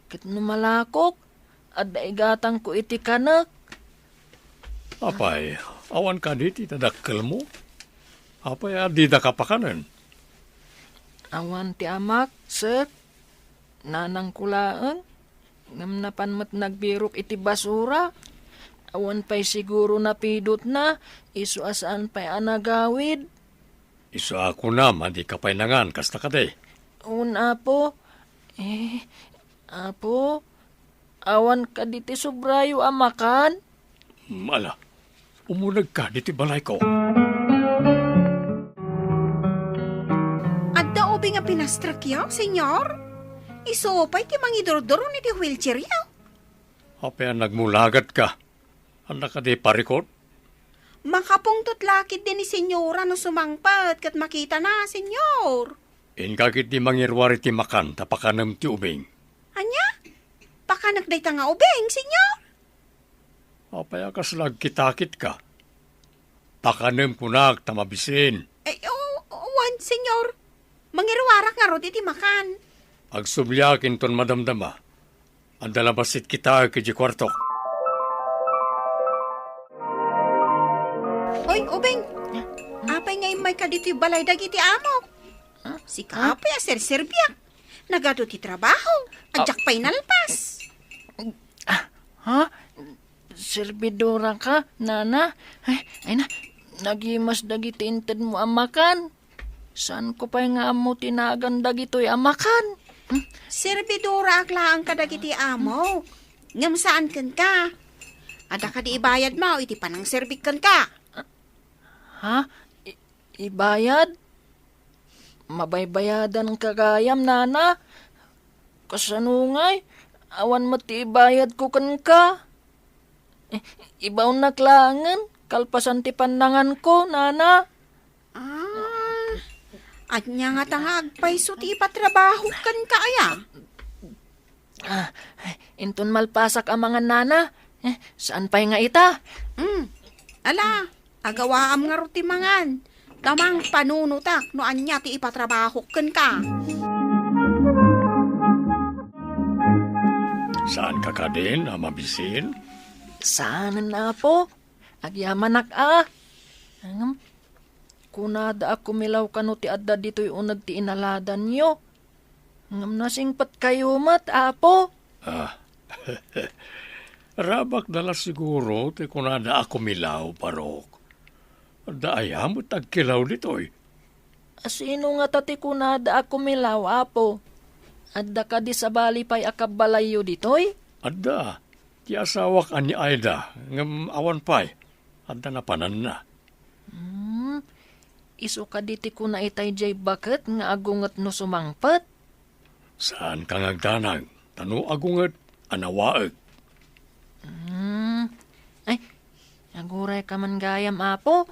Ket no malakok, adda igatangko iti kanek. Apay, awan kadi ti tadakkelmo? Apay a didaka pakanen? Awan ti amak, sir. Nanangko laeng. Ngem napan met nagbirok iti basura. Awan pay siguro napidutna, isu a saan pay a nagawid. Isu a kunam a dika pay nangan kasta kadi? Wen, Apo. Eh, Apo, awan kadi ti sobrayo a makan? Mm, ala, umunegka ditoy balayko. Adda ubing a pinastrekyo, Senyor? Isu pay ti mangidurduron iti wheelchairyo. Apay a nagmulagatka? Ania kadi parikut? Makapungtot la ketdi ni Senyora no sumangpet ket makitana, Senyor. Inka ketdi mangiruar iti makan ta pakanem ti ubing. Ania? Pakanek dayta nga ubing, Senyor? Apay a kasla agkitakitka? Pakanem kunak ta mabisin. Eh, o-, wen, Senyor. Mangiruarak ngarud iti makan. Agsubliak inton madamdama. Adda la bassit kitaek idiay kuartok. Oy, ubing. Apay nga immayka ditoy balay dagiti amok? Sika apay a serserbiak. Nagadu ti trabaho. Adiak pay nalpas. Ah, ha? Serbidora ka, nana? Ay, ay na, nagimas dagiti intedmo a makan. Saanko pay nga ammo ti nagan dagitoy a makan? Hmm? Serbidoraak laeng kadagiti amok. Ngem saan kenka. Adda kadi ibayadmo iti panangserbik kenka. Ha? I-, ibayad? Mabaybayadanka gayam, nana? Kasano ngay? Awan met ti ibayadko kenka. Eh, ibaonnak laengen, kalpasan ti pannanganko, nana. Ah, ania ngata nga agpayso ti ipatrabahok kenka aya? Ah, inton malpasak a mangan, nana. Eh, saan pay nga ita? Hmm. Ala, agawaam ngarud ti mangan. Ta mangpanunotak no ania ti ipatrabahok kenka. Saanka kadin a mabisin? Saanen, Apo. Agyamanak a. Ngem, kunada a kumilaw kano ti adda ditoy uneg ti inaladanyo. Ngem nasingpetkayo met, Apo. Ah, Rabakda la siguro ti kunada a kumilaw, Barok. Adda aya met agkilaw ditoy? Sino ngata ti kunada a kumilaw, Apo? Adda kadi sabali pay a kabbalayyo ditoy? Adda. Ti asawak a ni Aida, ngem awan pay. Adda napananna. Hmm, isu kadi ti kuna itay diay baket nga agunget no sumangpet? Saanka nga agdanag, ta no agunget, anawaek. Hmm. Ay, agurayka man gayam, Apo.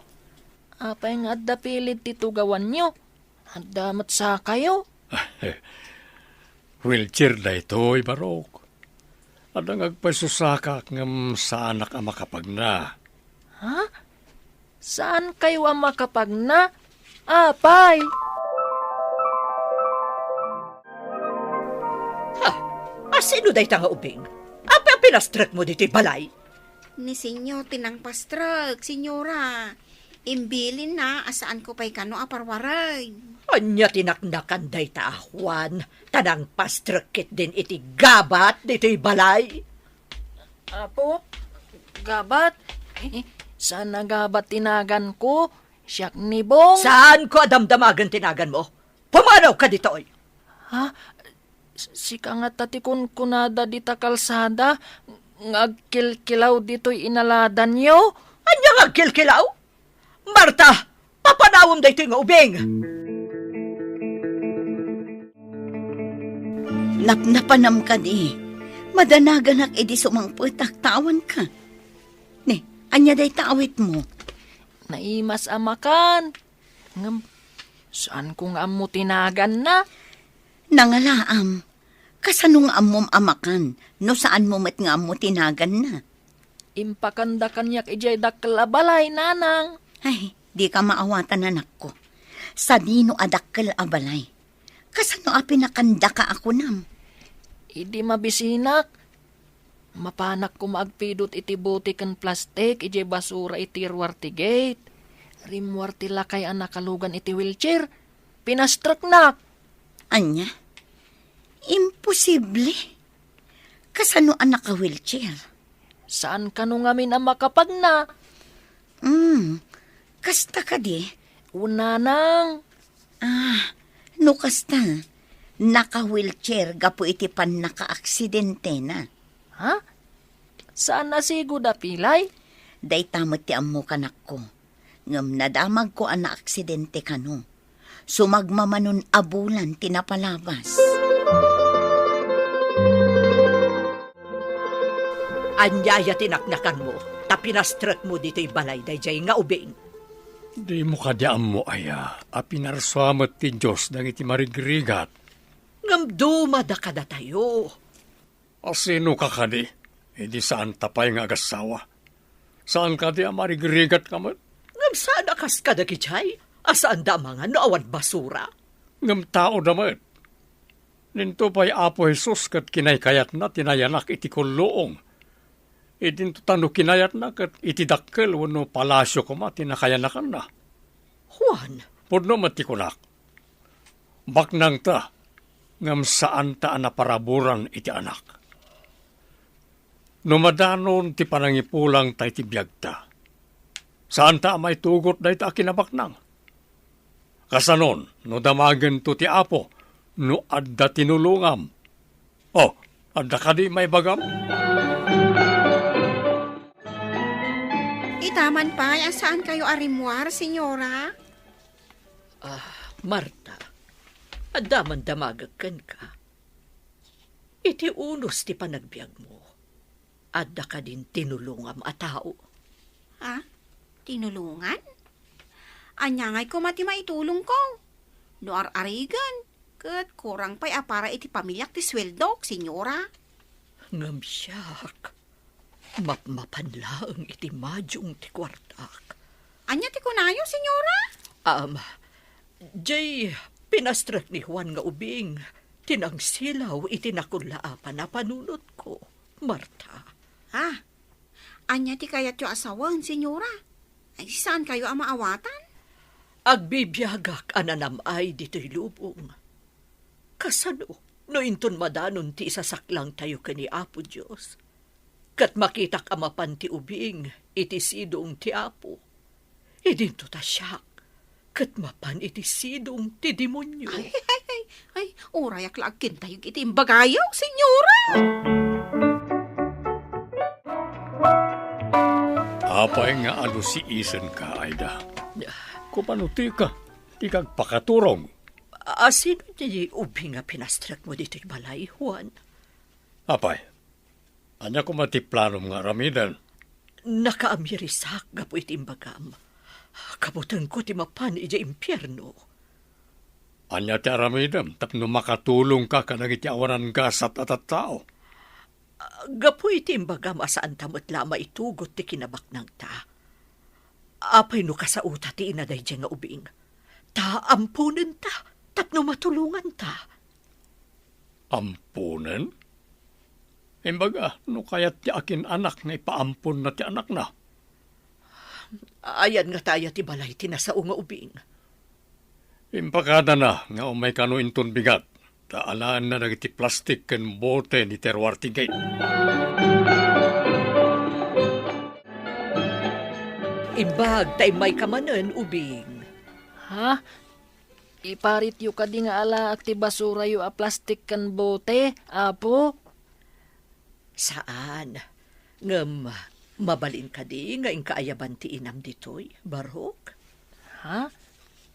Apay nga adda pilid ti tugawanyo? Adda met sakayo? Wheelchair daytoy, Barok. Adda nga agpayso sakak ngem saanak a makapagna. Ha? Saan kayo a makapagna? Apay! Ha? Asino dayta nga ubing? Apay a pinastrekmo ditoy balay? Ni Senyor ti nangpastrek, Senyora. Imbilinna a saanko pay kano a parwareng. Ania ti naknakan dayta a Juan, ta nangpastrek ketdin iti gabat ditoy balay? Apo, gabat? Eh, saan a gabat ti naganko? Siak ni Bong. Saanko a damdamagen ti naganmo? Pumanawka ditoy! Ha? S-, sika ngata ti kunkunada dita kalsada nga agkilkilaw ditoy inaladanyo? Ania nga agkilkilaw? Marta, papanawem daytoy nga ubing! Napnapanam kadi, madanaganak idi sumangpetak ta awanka. Ne, ania dayta awitmo? Naimas a makan. Ngem, saanko nga ammo ti naganna? Nangalaam, kasano nga ammom a makan no saanmo met nga ammo ti naganna? Impakanda kaniak idiay dakkel a balay, nanang. Ay, dika maawatan, anakko. Sadino a dakkel a balay? Kasano a pinakandaka a kunam? Idi mabisinak, mapanak koma agpidut iti bote ken plastik idiay basura iti ruar ti gate. Rimmuar ti lakay a nakalugan iti wheelchair. Pinastreknak. Ania? Imposible. Kasano a naka-wheelchair? Saan kano ngamin a makapagna? Hmm, kasta kadi? Wen, nanang. Ah, no kasta, naka-wheelchair gapu iti pannakaaksidentena. Ha? Saan a sigud a pilay? Dayta met ti ammok, anakko. Ngem nadamagko a naaksidente kano. Sumagmamanon a bulan ti napalabas. Ania aya ti naknakanmo, ta pinastrekmo ditoy balay daydiay nga ubing? Dimo kadi ammo aya a pinarsua met ti Dios dagiti marigrigat? Ngem dumada kadatayo. Asinoka kadi, idi saanta pay nga agassawa? Saan kadi a marigrigat ka met? Ngem saan a kas kadagidiay a saanda a mangan no awan basura? Ngem taoda met. Ninto pay Apo Jesus ket kinaykayatna ti nayanak iti kulluong. Idinto ta no kinayatna ket iti dakkel wenno palasio koma ti nakayanakanna. Juan. Pudno met ti kunak. Baknangta, ngem saanta a naparaburan iti Anak. No madanon ti panangipulangta iti biagta, saanta a maitugot dayta a kinabaknang. Kasanon, no damagento ti Apo, no adda tinulongam? Oh, adda kadi maibagam? Ita man pay a saankayo a rimmuar, Senyora? Ah, Marta, adda man damagek kenka. Iti unos ti panagbiagmo, adda kadin tinulongam a tao? Ha? Tinulongan? Ania ngay koma ti maitulongko? No ar-arigen, ket kurang pay a para iti pamiliak ti sueldok, Senyora. Ngem siak, mapmapan laeng iti madiong ti kuartak. Ania ti kunayo, Senyora? Am, jay pinastrek ni Juan nga ubing ti nangsilaw iti nakullaapan a panunotko, Marta. Ah, ania ti kayatyo a sawen, Senyora? Ay, saankayo a maawatan? Agbibiagak a nanam-ay ditoy lubong. Kasano? No inton madanon ti isasaklangtayo ken ni Apo Dios, ket makitak a mapan ti ubing iti sidong ti Apo, idinto ta siak ket mapan iti sidong ti demonio. Ay, ay, ay, ay, urayak la agkintayog iti imbagayo, Senyora! Apay nga alusiisenka, Aida? Kumano ti ka, ti kagpakaturong? A, sino ti ubing nga pinastrekmo ditoy balay, Juan? Apay, ania koma ti planom nga aramiden? Nakaamirisak gapu iti imbagam. Kabutenko ti mapan idiay impierno. Ania ti aramidem tapno makatulongka kadagiti awanan gasat a tattao? Gapu iti imbagam a saanta met la a maitugot ti kinabaknangta. Apay no kasaota ti ina daydiay nga ubing? Ta amponenta tapno matulonganta. Amponen? Imbaga, no kayat ti akin-anak nga ipaamponna ti anakna? Ayan nga ta aya ti balay ti nasao nga ubing? Impakadana nga umay kano inton bigat, ta alaenna dagiti plastik ken bote ni Terroir ti gate. Imbag ta immayka manen, ubing. Ha? Iparityo kadi nga alaak ti basurayo a plastik ken bote, Apo? Saan. Ngem, mabalin kadi nga inka ayaban ti inam ditoy, Barok? Ha?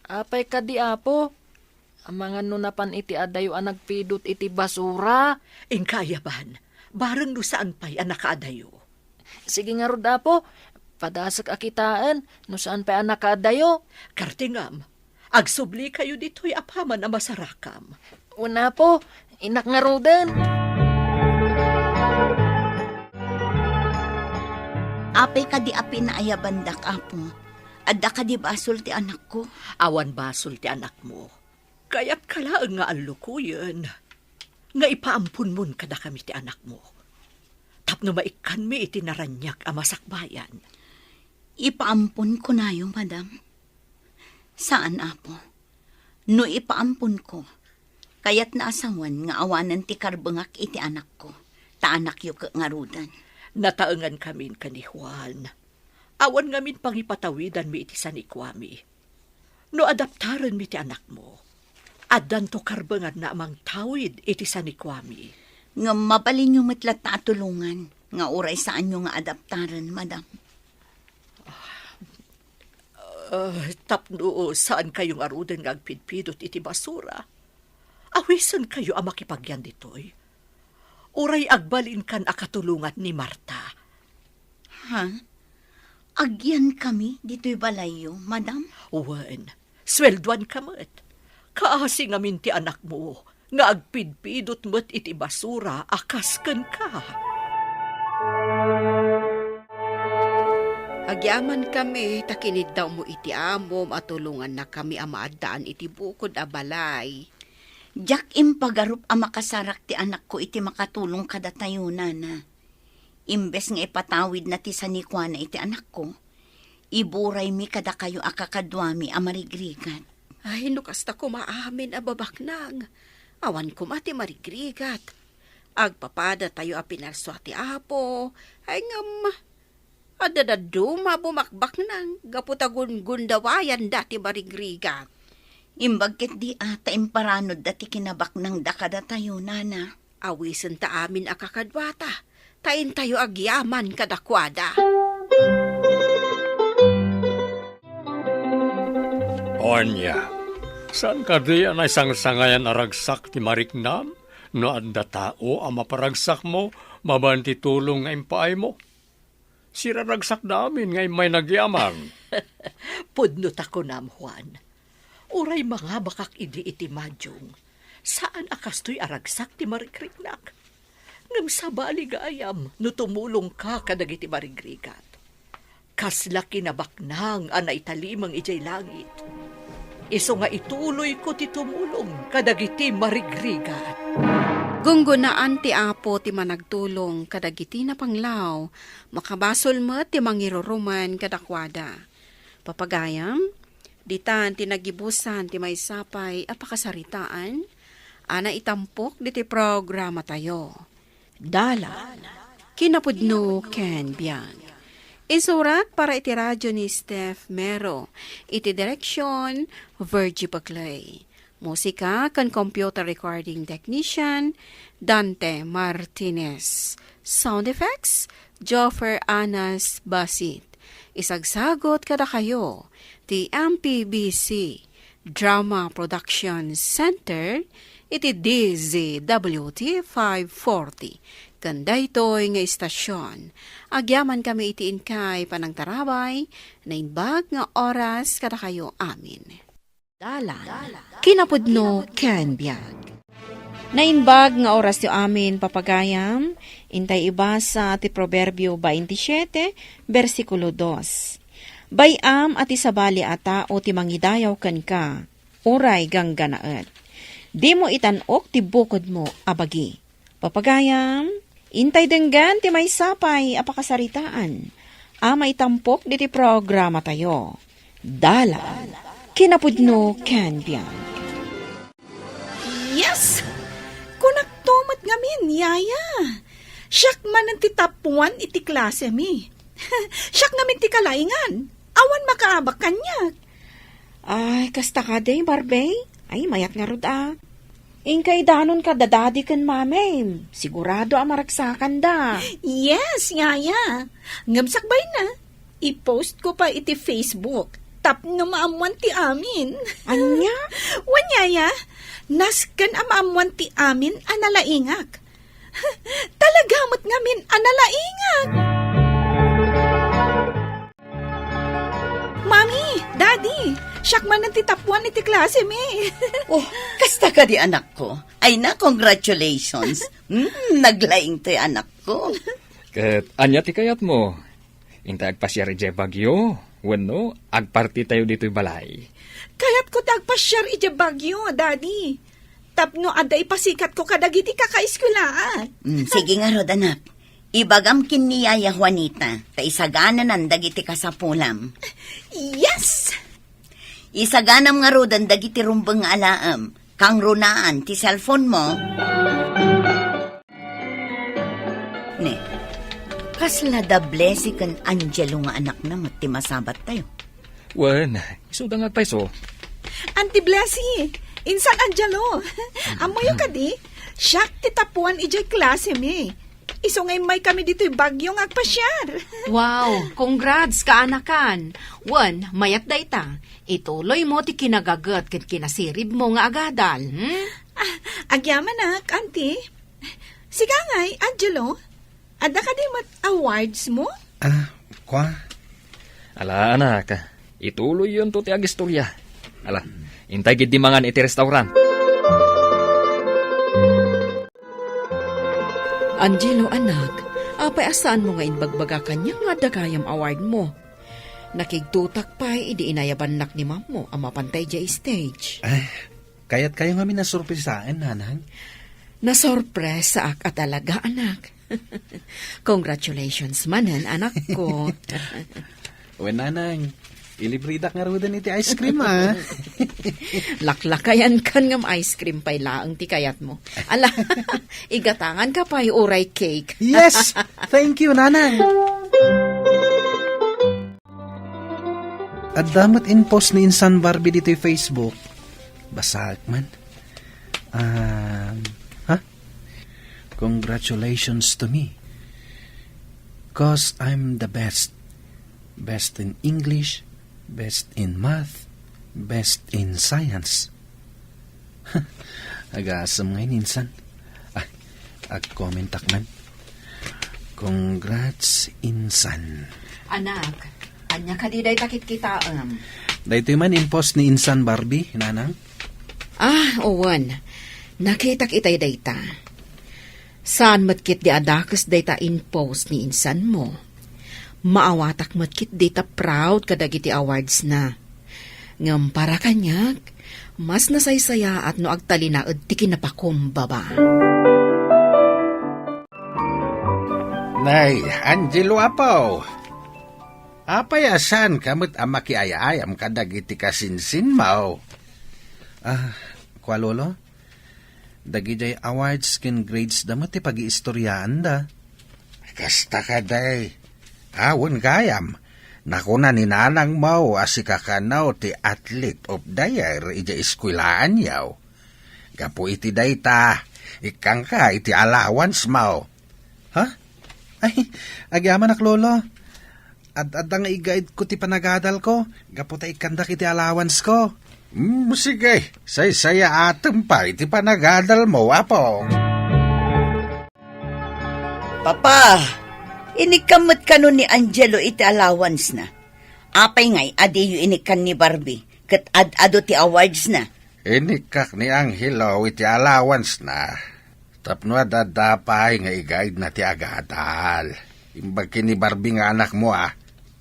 Apay kadi, Apo? Amangan no napan iti adayo a nagpidot iti basura? Inka ayaban, bareng no saan pay a nakaadayo. Sige ngarud, Apo. Padasek a kitaen no saan pay a nakaadayo. Kartingam, agsublikayo ditoy apaman a masarakam. Wen, Apo, innak ngaruden. Apay kadi a pinaayabandak, Apo? Adda kadi basol ti anakko? Awan basol ti anakmo. Kayatka laeng nga allukoyen nga ipaamponmon kadakami ti anakmo, tapno maikkanmi iti naraniag a masakbayan. Ipaampon kunayo, madam? Saan, Apo. No ipaamponko, kayatna a sawen nga awanen ti karbengak iti anakko, ta anakyo ket ngaruden. Nataengankamin ken ni Juan. Awan ngamin pangipatawidanmi iti sanikuami. No adaptarenmi ti anakmo, addanto karbenganna a mangtawid iti sanikuami. Ngem mabalinyo met latta a tulongan nga uray saanyo nga adaptaren, madam. Ah, tapno saankayo ngaruden nga agpidpidot iti basura, awisenkayo a makipagyan ditoy. Uray agbalinkan a katulongan ni Marta. Ha? Agyankami ditoy balayyo, madam? Wen, sueldoanka met. Kaasi ngamin ti anakmo nga agpidpidot met iti basura a kas kenka. Agyamankami ta kiniddawmo iti amom a tulongannakami a maaddaan iti bukod a balay. Diak impagarup a makasarak ti anakko iti makatulong kadatayo, nana. Imbes nga ipatawidna ti sanikuana iti anakko, iburaymi kadakayo a kakaduami a marigrigat. Ay, no kasta koma amin a babaknang, awan koma ti marigrigat. Agpapadatayo a pinarsua ti Apo, ay ngem, adda dadduma a bumakbaknang gapu ta gungundawayanda ti marigrigat. Imbag ketdi a ta imparanodda ti kinabaknangda kadatayo, nana. Awisenta amin a kakaduata, ta intayo agyaman kadakuada. Ania, saan kadi a naisangsangayan a ragsak ti mariknam no adda tao a maparagsakmo babaen ti tulong nga impaaymo? Siraragsakda amin nga immay nagyaman. Pudno ta kunam, Juan. Uray mangabakak idi iti madiong, saan a kastoy a ragsak ti marigrignak. Ngem sabali gayam no tumulongka kadagiti marigrigat. Kasla kinabaknang a naitalimeng idiay langit. Isu nga ituloyko ti tumulong kadagiti marigrigat. Gunggonaan ti Apo ti managtulong kadagiti napanglaw, makabasol met ti mangiruruman kadakuada. Papagayam, ditan ti nagibusan ti maysa pay a pakasaritaan, A naitampok diti programatayo. Dalan, kinapudno ken biag. Insurat para iti radio ni Steph Mero. Iti direksyon, Virgie Paclay. Musika ken computer recording technician, Dante Martinez. Sound effects, Joffer Anas Basit. Isagsagot kadakayo ti M P B C Drama Production Center iti D Z W T five forty. Ken daytoy nga istasyon, agyamankami iti inkay panangtarabay, naimbag nga oras kadakayo amin. Dalan, kinapudno ken biag. Naimbag nga orasyo amin, papagayam, intay ibasa ti Proverbio twenty-siete, bersikulo dos. Bay-am a ti sabali a tao ti mangidayaw kenka, uray gangganaet. Dimo itan-ok ti bukodmo a bagi. Papagayam, intay denggen ti maysa pay a pakasaritaan a maitampok diti programatayo. Dalan, kinapudno ken biag. Yes! Kunakto met ngamin, yaya. Siak manen ti top one iti klasemi. Siak ngamin ti kalaingan. Awan makaabak kaniak. Ay, kasta kadi, Barbie? Ay, mayat ngarud a. Inkay danonka da daddy ken mamim. Sigurado a maragsakanda. Yes, yaya. Ngem sakbayna, i-post ko pay iti Facebook tapno maammuan ti amin. Ania? Wen, yaya, nasken a maammuan ti amin a nalaingak. Talaga met ngamin a nalaingak. Mami, Daddy, siak manen ti top one iti klasemi. Oh, kasta kadi, anakko? Ay na, congratulations. Mm, naglaing ti anakko. Ket ania ti kayatmo? Intay agpasiar idiay Baguio? Wenno, agpartitayo ditoy balay? Kayatko ti agpasiar idiay Baguio, Daddy. Tapno adda ipasikatko kadagiti kakaeskuelaan. Mm, sige ngarud, anak. Ibagam ken ni Yaya Juanita, ta isagananan dagiti kasapulam. Yes! Isaganam ngaruden dagiti rumbeng nga alaem, kangrunaan ti cellphone mo. Ne, kasla da Blessy ken Angelo nga anakna met ti masabattayo? Wen, isuda nga agpayso. Auntie Blessy, insan Angelo. Ammoyo kadi, siak ti top one idiay klasemi. Isu nga immaykami ditoy Baguio nga agpasiar. Wow, congrats, kaanakan. Wen, mayat dayta. Ituloymo ti kinagaget ken kinasiribmo nga agadal, hmm? Ah, agyamanak, Auntie. Siga ngay, Angelo. Adda kadi met awards mo? Ah, kua? Ala, anak, ituloyyonto ti agistorya. Ala, intay ketdi mangan iti restaurant. Angelo, anak, apay a saanmo nga imbagbaga kaniak nga adda gayam award mo? Nakigtotak pay idi inayabannak ni mammo a mapantay idiay stage. Ay, kayatkayo ngamin a sorpresaen, nanang? Nasorpresaak a talaga, anak. Congratulations manen, anakko. Wen, nanang, ilibridak ngaruden iti ice cream, ah. Laklakayankan ngem ice cream pay laeng ti kayatmo. Ala, igatanganka pay uray cake. Yes! Thank you, nanang! Adda met in-post ni insan Barbie ditoy Facebook. Basaek man. Um, ha? Congratulations to me. 'Cause I'm the best. Best in English, best in math, best in science. Agasem ngay ni insan. Ah, agkomentak man. Congrats, insan. Anak, ania kadi dayta kitkitaem? Daytoy man in-post ni insan Barbie, nanang? Ah, wen. Nakitak itay dayta. Saan met ketdi a dakes dayta in-post ni insanmo. Maawatak met ketdi ta proud kadagiti awardsna. Ngem para kaniak, mas nasaysayaat no agtalinaed ti kinapakumbaba. Nay, Angelo apo, apay a saanka met a makiay-ayam kadagiti kasinsinmo? Ah, kua, Lolo? Dagidiay awards ken grades da met ti pagiistoryaanda. Kasta kadi. Awan gayam. Nakuna ni nanangmo a sika kano ti athlete of the year idiay eskwelaanyo. Gapu iti dayta, ikkanka iti allowance mo. Ha? Ay, agyamanak, Lolo. Ad-adda nga igaidko ti panagadalko, gapu ta ikkandak iti allowance ko. Hmm, sige, saysayaatem pay ti panagadalmo, apo. Papa, inikkam met kano ni Angelo iti allowance na. Apay ngay a diyo inikkan ni Barbie, ket ad-adu ti awards na? Inikkak ni Angelo iti allowance na. Tapno ad-adda pay nga igaidna ti agadal. Imbag ken ni Barbie nga anakmo a,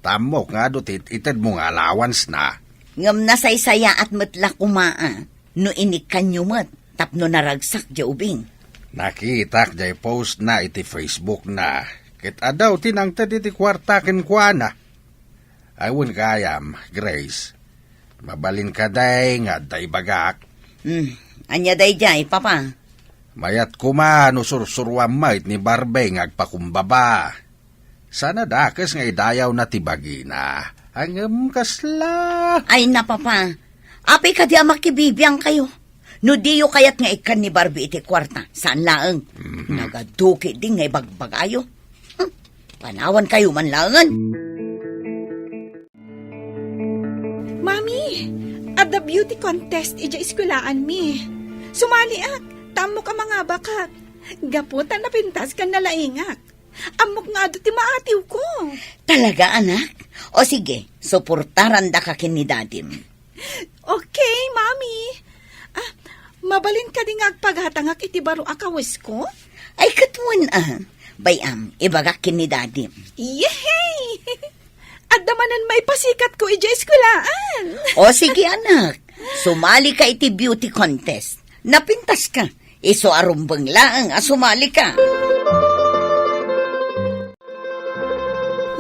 ta ammok nga adu ti it-itedmo nga allowance na. Ngem nasaysayaat met la koma a, no inikkanyo met, tapno naragsak diay ubing. Nakitak diay post na iti Facebook na, ket adu ti nangted iti kuarta kenkuana. Ay, wen gayam, Grace. Mabalin kadi nga adda ibagak? Hmm, ania daydiay, Papa? Mayat koma no sursuruam met ni Barbie nga agpakumbaba. Saan a dakes nga idayawna ti bagina. Ngem kasla. Ay na, Papa. Apay kadi a makibibiangkayo? No diyo kayat nga ikkan ni Barbie iti kuarta, saan laeng. Mhm. Nagaduki di nga ibagbagayo. Hmm, panawankayo man laengen. Mami, adda beauty contest idiay eskwelaanmi. Sumaliak, ta ammok a mangabakak. Gapu ta napintas ken nalaingak. Ammok nga adu ti maatiwko. Talaga, anak? O sige, suportarandaka ken ni Dadim. Okay, Mami. Ah, mabalin kadi nga agpagatangak iti baro a kawesko? Ay, ket wen a. Bay-am, ibagak ken ni Dadim. Yehey! Adda manen maipasikatko idiay eskwelaen. O sige, anak. Sumalika iti beauty contest. Napintaska. Isu a rumbeng laeng a sumalika.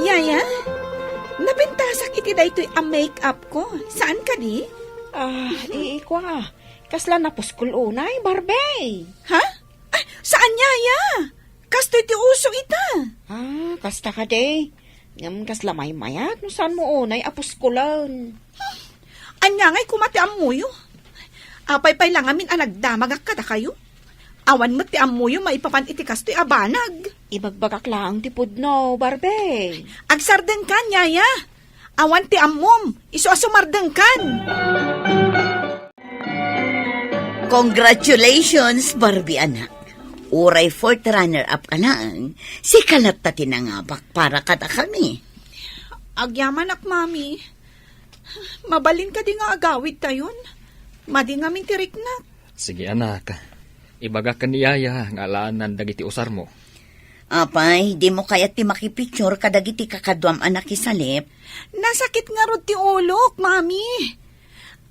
Yaya, napintasak iti daytoy a make-up ko. Saan kadi? Ah, iikwa. Kasla napuskol unay, Barbie. Ha? Ah, saan, Yaya? Kastoy ti uso ita. Ah, kasta kadi. Ngem kasla maymayat no saanmo unay a puskolen. Ania ngay koma ti ammoyo? Apay pay la ngamin a nagdamagak kadakayo? Awan met ti ammoyo maipapan iti kastoy a banag. Ibagbagak laeng ti pudno, Barbie. Agsardengkan, Yaya. Awan ti ammom, isu a sumardengkan. Congratulations, Barbie anak. Uray fourth runner-up ka laeng, sika latta ti nangabak para kadakami. Agyamanak, Mami. Mabalin kadi nga agawidtayon? Madi ngamin ti riknak. Sige, anak. Ibagak ken ni Yaya nga alaannan dagiti usarmo. Apay, dimo kayat ti makipicture kadagiti kakaduam a nakisalip? Nasakit ngarud ti ulok, Mami.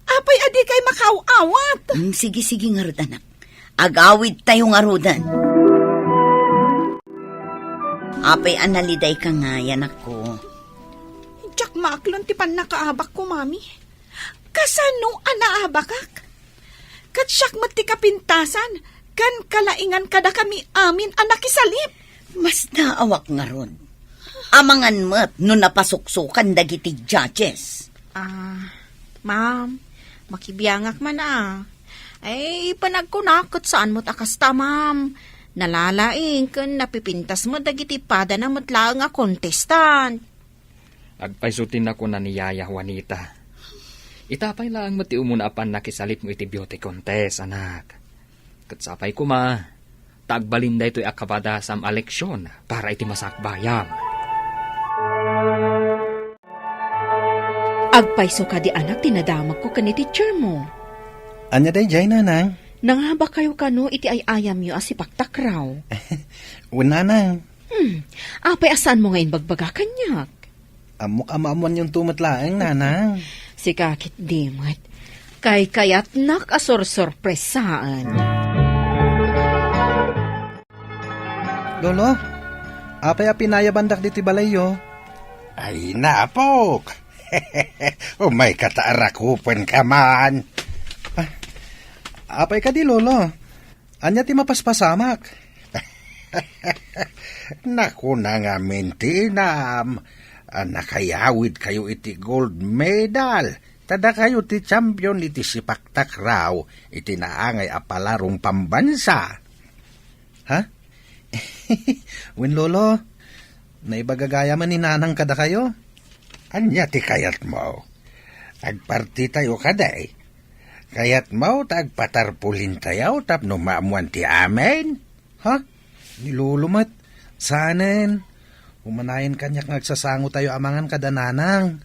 Apay a dikay makaaw-awat? Mm, sige, sige ngarud, anak. Agawidtayo ngaruden. Apay a nalidayka ngay, anakko? Diak maaklon ti pannakaabakko, Mami. Kasano a naabakak? Ket siak met ti kapintasan ken kalaingan kadakami amin a nakisalip. Masdaawak ngarud. Amangan met no napasuksokan dagiti judges. Ah, ma'am, makibiangak man a. Ay, panagkunak ket saan met a kasta, ma'am. Nalalaing ken napipintas met dagiti padana met laeng a contestant. Agpayso ti nakuna ni Yaya, Juanita. Ita pay laeng met ti umuna a pannakisalipmo iti beauty contest, anak. Ket sapay koma, ta agbalin daytoy a kabadasam a leksion para iti masakbayam. Agpayso kadi, anak, ti nadamagko ken ni teachermo. Ania daydiay, nanang? Nangabakkayo kano iti ay-ayamyo a sipaktakraw? Wen, nanang. Hmm, apay a saanmo nga imbagbaga kaniak? Ammok a maammoanyonto met laeng, nanang. Sika ketdi met. Kaykayatnak a sorsorpresaen. Lolo, apay a pinayabandak ditoy balayyo? Ay, napok! Umayka ta arakupenka man. Ah, apay kadi, Lolo? Ania ti mapaspasamak? Nakuna ngamin ti inam a nakayawidkayo iti gold medal, ta dakayo ti champion iti sipaktakraw iti naangay a palarong pambansa. Ha? Wen, Lolo, naibaga gayam ni Nanang kadakayo. Ania ti kayatmo? Agpartitayo kadi? Kayatmo ta agpatarpulintayo tapno maammoan ti amin? Ha? Ni Lolo met, saanen. Umanayen kaniak nga agsasangotayo a mangan kada Nanang.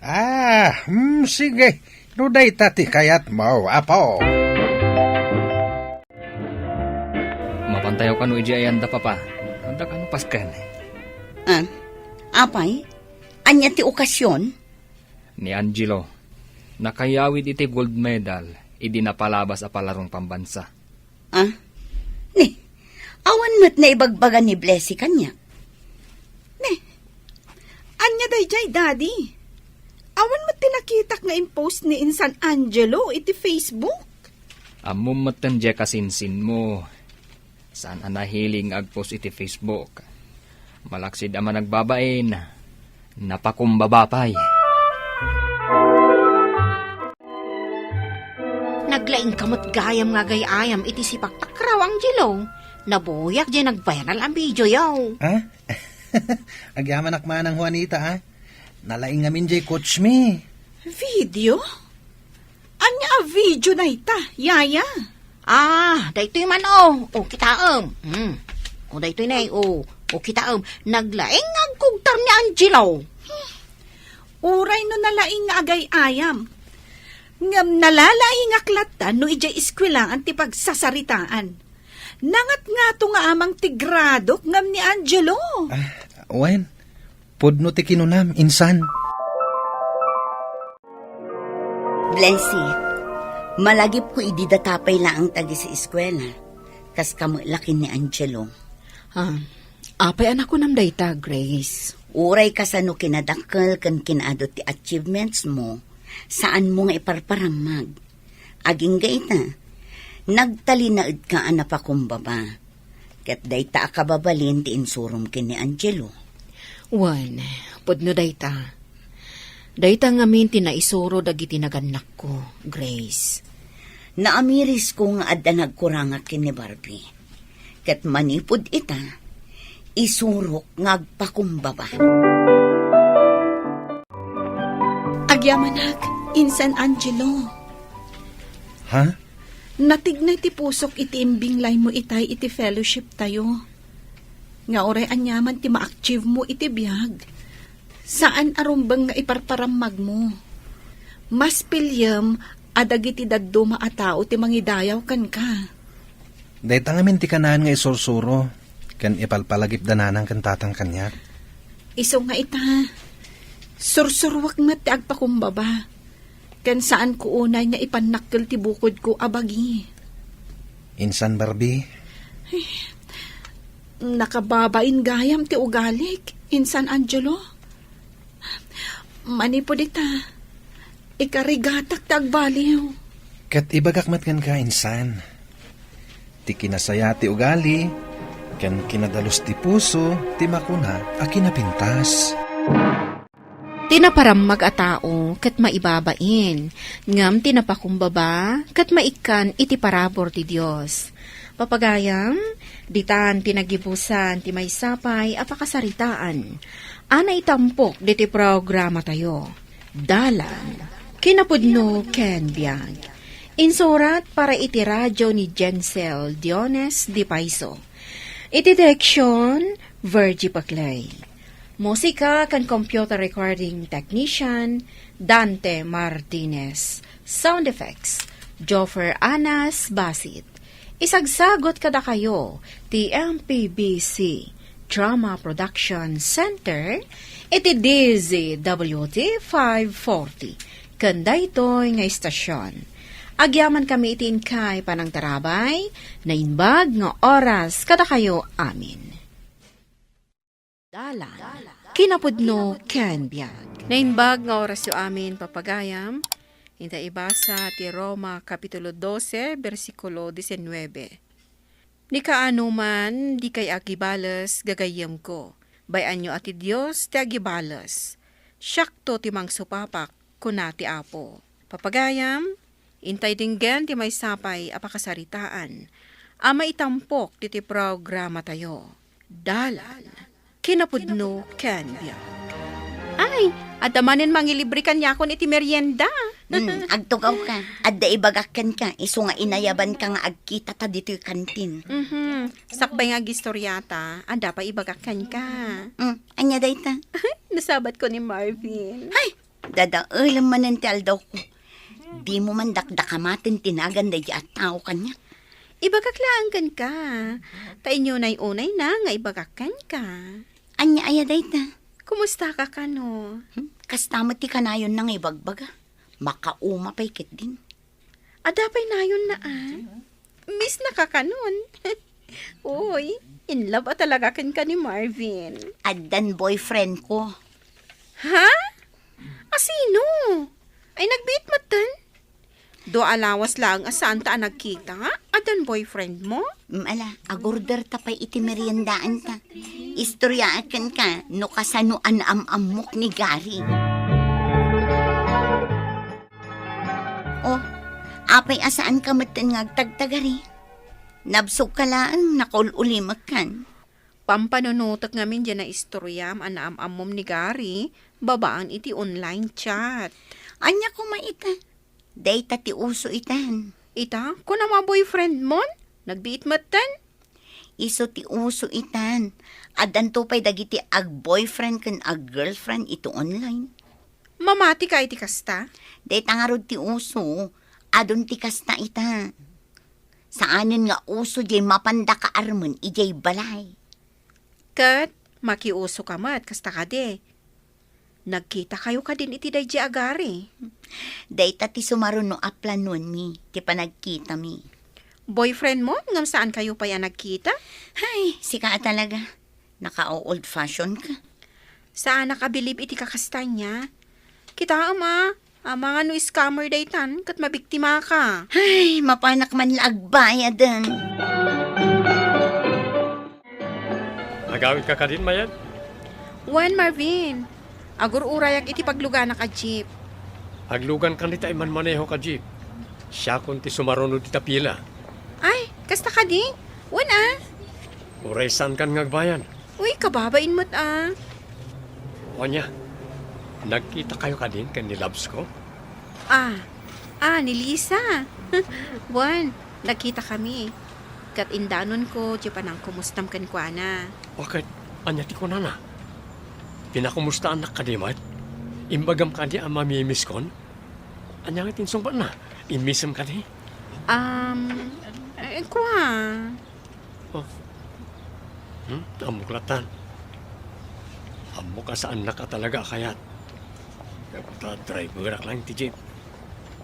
Ah, hmm, sige. No dayta ti kayatmo, apo. Mapantayo kano idiay ayanda, Papa. Adda kano pasken? Ah, apay? Ania ti okasion? Ni Angelo, nakayawid iti gold medal idi napalabas a palarong pambansa. Ah? Ni, awan met naibagbaga ni Blessy kaniak. Ni, ania daydiay, Daddy? Awan met ti nakitak nga impost ni insan Angelo iti Facebook. Ammom metten diay kasinsinmo. Saan a nahiling nga agpost iti Facebook. Malaksid a managbabain, napakumbaba pay. Naglaingka met gayam nga agay-ayam iti sipaktakraw, Angelo. Nabuyak diay nag-viral a videoyo. Ha? Agyamanak manang, Juanita, a. Nalaing ngamin diay coach mi. Video? Ania a video dayta, Yaya? Ah, daytoy man, o. O, kitaem. Hmm. O, daytoy ne, o. O, kitaem. Naglaing nga agkugtar ni Angelo. Uray no nalaing nga agay-ayam. Ngem nalalaingak latta no idiay eskuelaan ti pagsasaritaan. Nangatngato nga amang ti gradok ngem ni Angelo. Ah, wen, pudno ti kinunam, insan. Blessy, malagipko idi data pay laeng tagiseskuela, kas kamet la ken ni Angelo. Ah, apay a nakunam dayta, Grace? Uray kasano kinadakkel ken kinaadu ti achievements mo, saanmo nga iparparammag. Agingga ita, nagtalinaedka a napakumbaba. Ket dayta a kababalin ti insurom ken ni Angelo. Wen, pudno dayta. Dayta ngamin ti naisuro dagiti nagannakko, Grace. Naamirisko nga adda nagkurangak ken ni Barbie. Ket manipud ita, isurok nga agpakumbaba. Agyamanak, insan Angelo. Ha? Natignay ti pusok iti imbinglaymo itay iti fellowshiptayo. Nga uray aniaman ti ma-achievemo iti biag, saan a rumbeng nga iparparammagmo. Mas piliem a dagiti dadduma a tao ti mangidayaw kenka. Dayta ngamin ti kanaan nga isursuro ken ipalpalagipda nanang ken tatang kaniak. Isu nga ita, sursuruek met ti agpakumbaba, ken saanko unay nga ipannakkel ti bukodko a bagi. Insan Barbie? Ay, nakababain gayam ti ugalik, insan Angelo. Manipud ita, ikarigatak ti agbaliw. Ket ibagak met kenka, insan, ti kinasaya ti ugali, ken kinadalus ti puso ti makuna a kinapintas. Ti naparammag a tao ket maibabain, ngem ti napakumbaba ket maikkan iti parabur ti Dios. Papagayam, ditan ti nagibusan ti maysa pay a pakasaritaan a naitampok diti programatayo, Dalan, Kinapudno ken Biag. Insurat para iti radio ni Jensel Diones de Paiso. Iti direksyon, Virgie Paclay. Musika ken computer recording technician, Dante Martinez. Sound effects, Joffer Anas Basit. Isagsagot kadakayo ti M P B C Drama Production Center iti D Z W T five forty. Ken daytoy nga istasyon, agyamankami iti inkay panangtarabay, naimbag nga oras kadakayo amin. Dalan, Kinapudno ken Biag. Naimbag nga orasyo amin, papagayam. Inta ibasa ti Roma Kapitulo dose, bersikulo diecinueve. Ni kaano man, dikay agibales, gagayyemko. Bay-anyo a ti Dios ti agibales. Siakto ti mangsupapak, kuna ti Apo. Papagayam, intay denggen ti maysa pay a pakasaritaan a maitampok diti programatayo. Dalan, kinapudno ken biag. Ay, adda manen mangilibre kaniakon iti merienda. Hmm, agtugawka. Adda ibagak kenka, isu nga inayabanka nga agkitata ditoy kantin. Mhm. Sakbay nga agistoriata, adda pay ibagak kenka. Hmm, ania dayta? Nasabatko ni Marvin. Ay, dadaelem manen ti aldawko. Dimo man dakdakamaten ti nagan daydi a tao kaniak. Ibagak laeng kenka. Ta inunay-unayna nga ibagak kenka. Ania aya dayta? Kumustaka kano? Hmm? Kasta met ti kanayonna nga ibagbaga. Makauma pay ketdin. Adda pay nayonna, a? Miss na ka kanon. Uy, in love a talaga kenka ni Marvin. Addan boyfriend ko. Ha? Asino? Ay, nagbiit metten? Dua a lawas laeng a saanta a nagkita, addan boyfriend mo? Mm, ala, agorder ta pay iti meriendaanta. Istoryaak kenka no kasano a naam-ammok ni Gary. Oh, apay a saanka metten nga agtagtagari? Nabsogka laeng, nakaul-ulimekkan. Pampanunotek ngamin diay naistoryam a naam-ammom ni Gary babaen iti online chat. Ania koma ita? Dayta ti uso itan. Ita? Kunam a boyfriend mon? Nagbiit metten? Isu ti uso itan. Addanto pay dagiti ag-boyfriend ken ag-girlfriend iti online. Mamati ka iti kasta? Dayta ngarud ti uso. Adun ti kasta ita. Saanen nga uso diay mapanda kaarmen idiay balay. Ket makiuso ka met, kasta kadi. Nagkita kayo kadin iti daydi a Gary? Dayta ti sumaruno a planuanmi, ti panagkitami. Boyfriend mo? Ngem saan kayo pay a nagkita? Ay, sika a talaga. Naka-old fashion ka. Saanak a bilib iti kakastana. Kitaem a, amangan no scammer daytan, ket mabiktima ka. Ay, mapanak man la agbayaden. Agawid ka kadin, Mayet? Wen, Marvin. Agur-urayak iti pagluganak a jeep. Aglugan kan ita immanmaneho ka jeep. Siakon ti sumaruno dita pila. Ay, kasta kadi? Wen a. Uray saan kan nga agbayad. Uy, kababain met a. Ania, nagkita kayo kadin ken ni Labs ko? Ah, ah, ni Lisa. Wen, nagkita kami. Ket indanonko ti panangkumustam kenkuana. O ket, ania ti kunana? Pinakumustaannak kadi met? Imbagam kadi a mamimiskon? Ania nga ti insungbatna? Immisem kadi? Um, eh, kua. Oh. Hmm? Ammok latan. Ammok a saannak a talaga a kayat. Ta driverak lang ti jeep.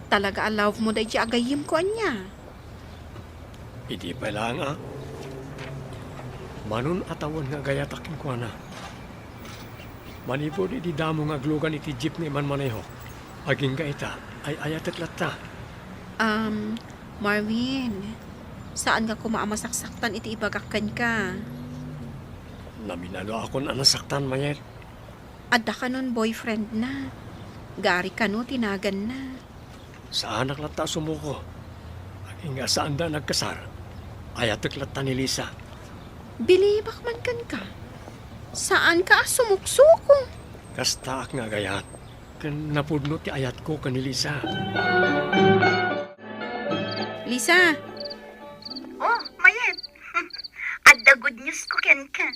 Talaga a love mo daydi a gayyemko, ania? Idi pay laeng a. Manon a tawen nga agayatak kenkuana. Manipud idi damo nga aglugan iti jeep nga imanmanehok, agingga ita, ay-ayatek latta. Um, Marvin, saan nga koma a masaksaktan iti ibagak kenka. Naminaluakon a nasaktan, Mayet. Adda kanon boyfriend na. Gary kano ti naganna. Saanak latta a sumuko. Agingga saanda nagkasar. Ayatek latta ni Lisa. Bilibak man kenka. Saanka a sumuksuko. Kastaak nga agayat. Ken napudno ti ayatko ken ni Lisa. Lisa! Oh, Mayet. Adda good news ko kenka.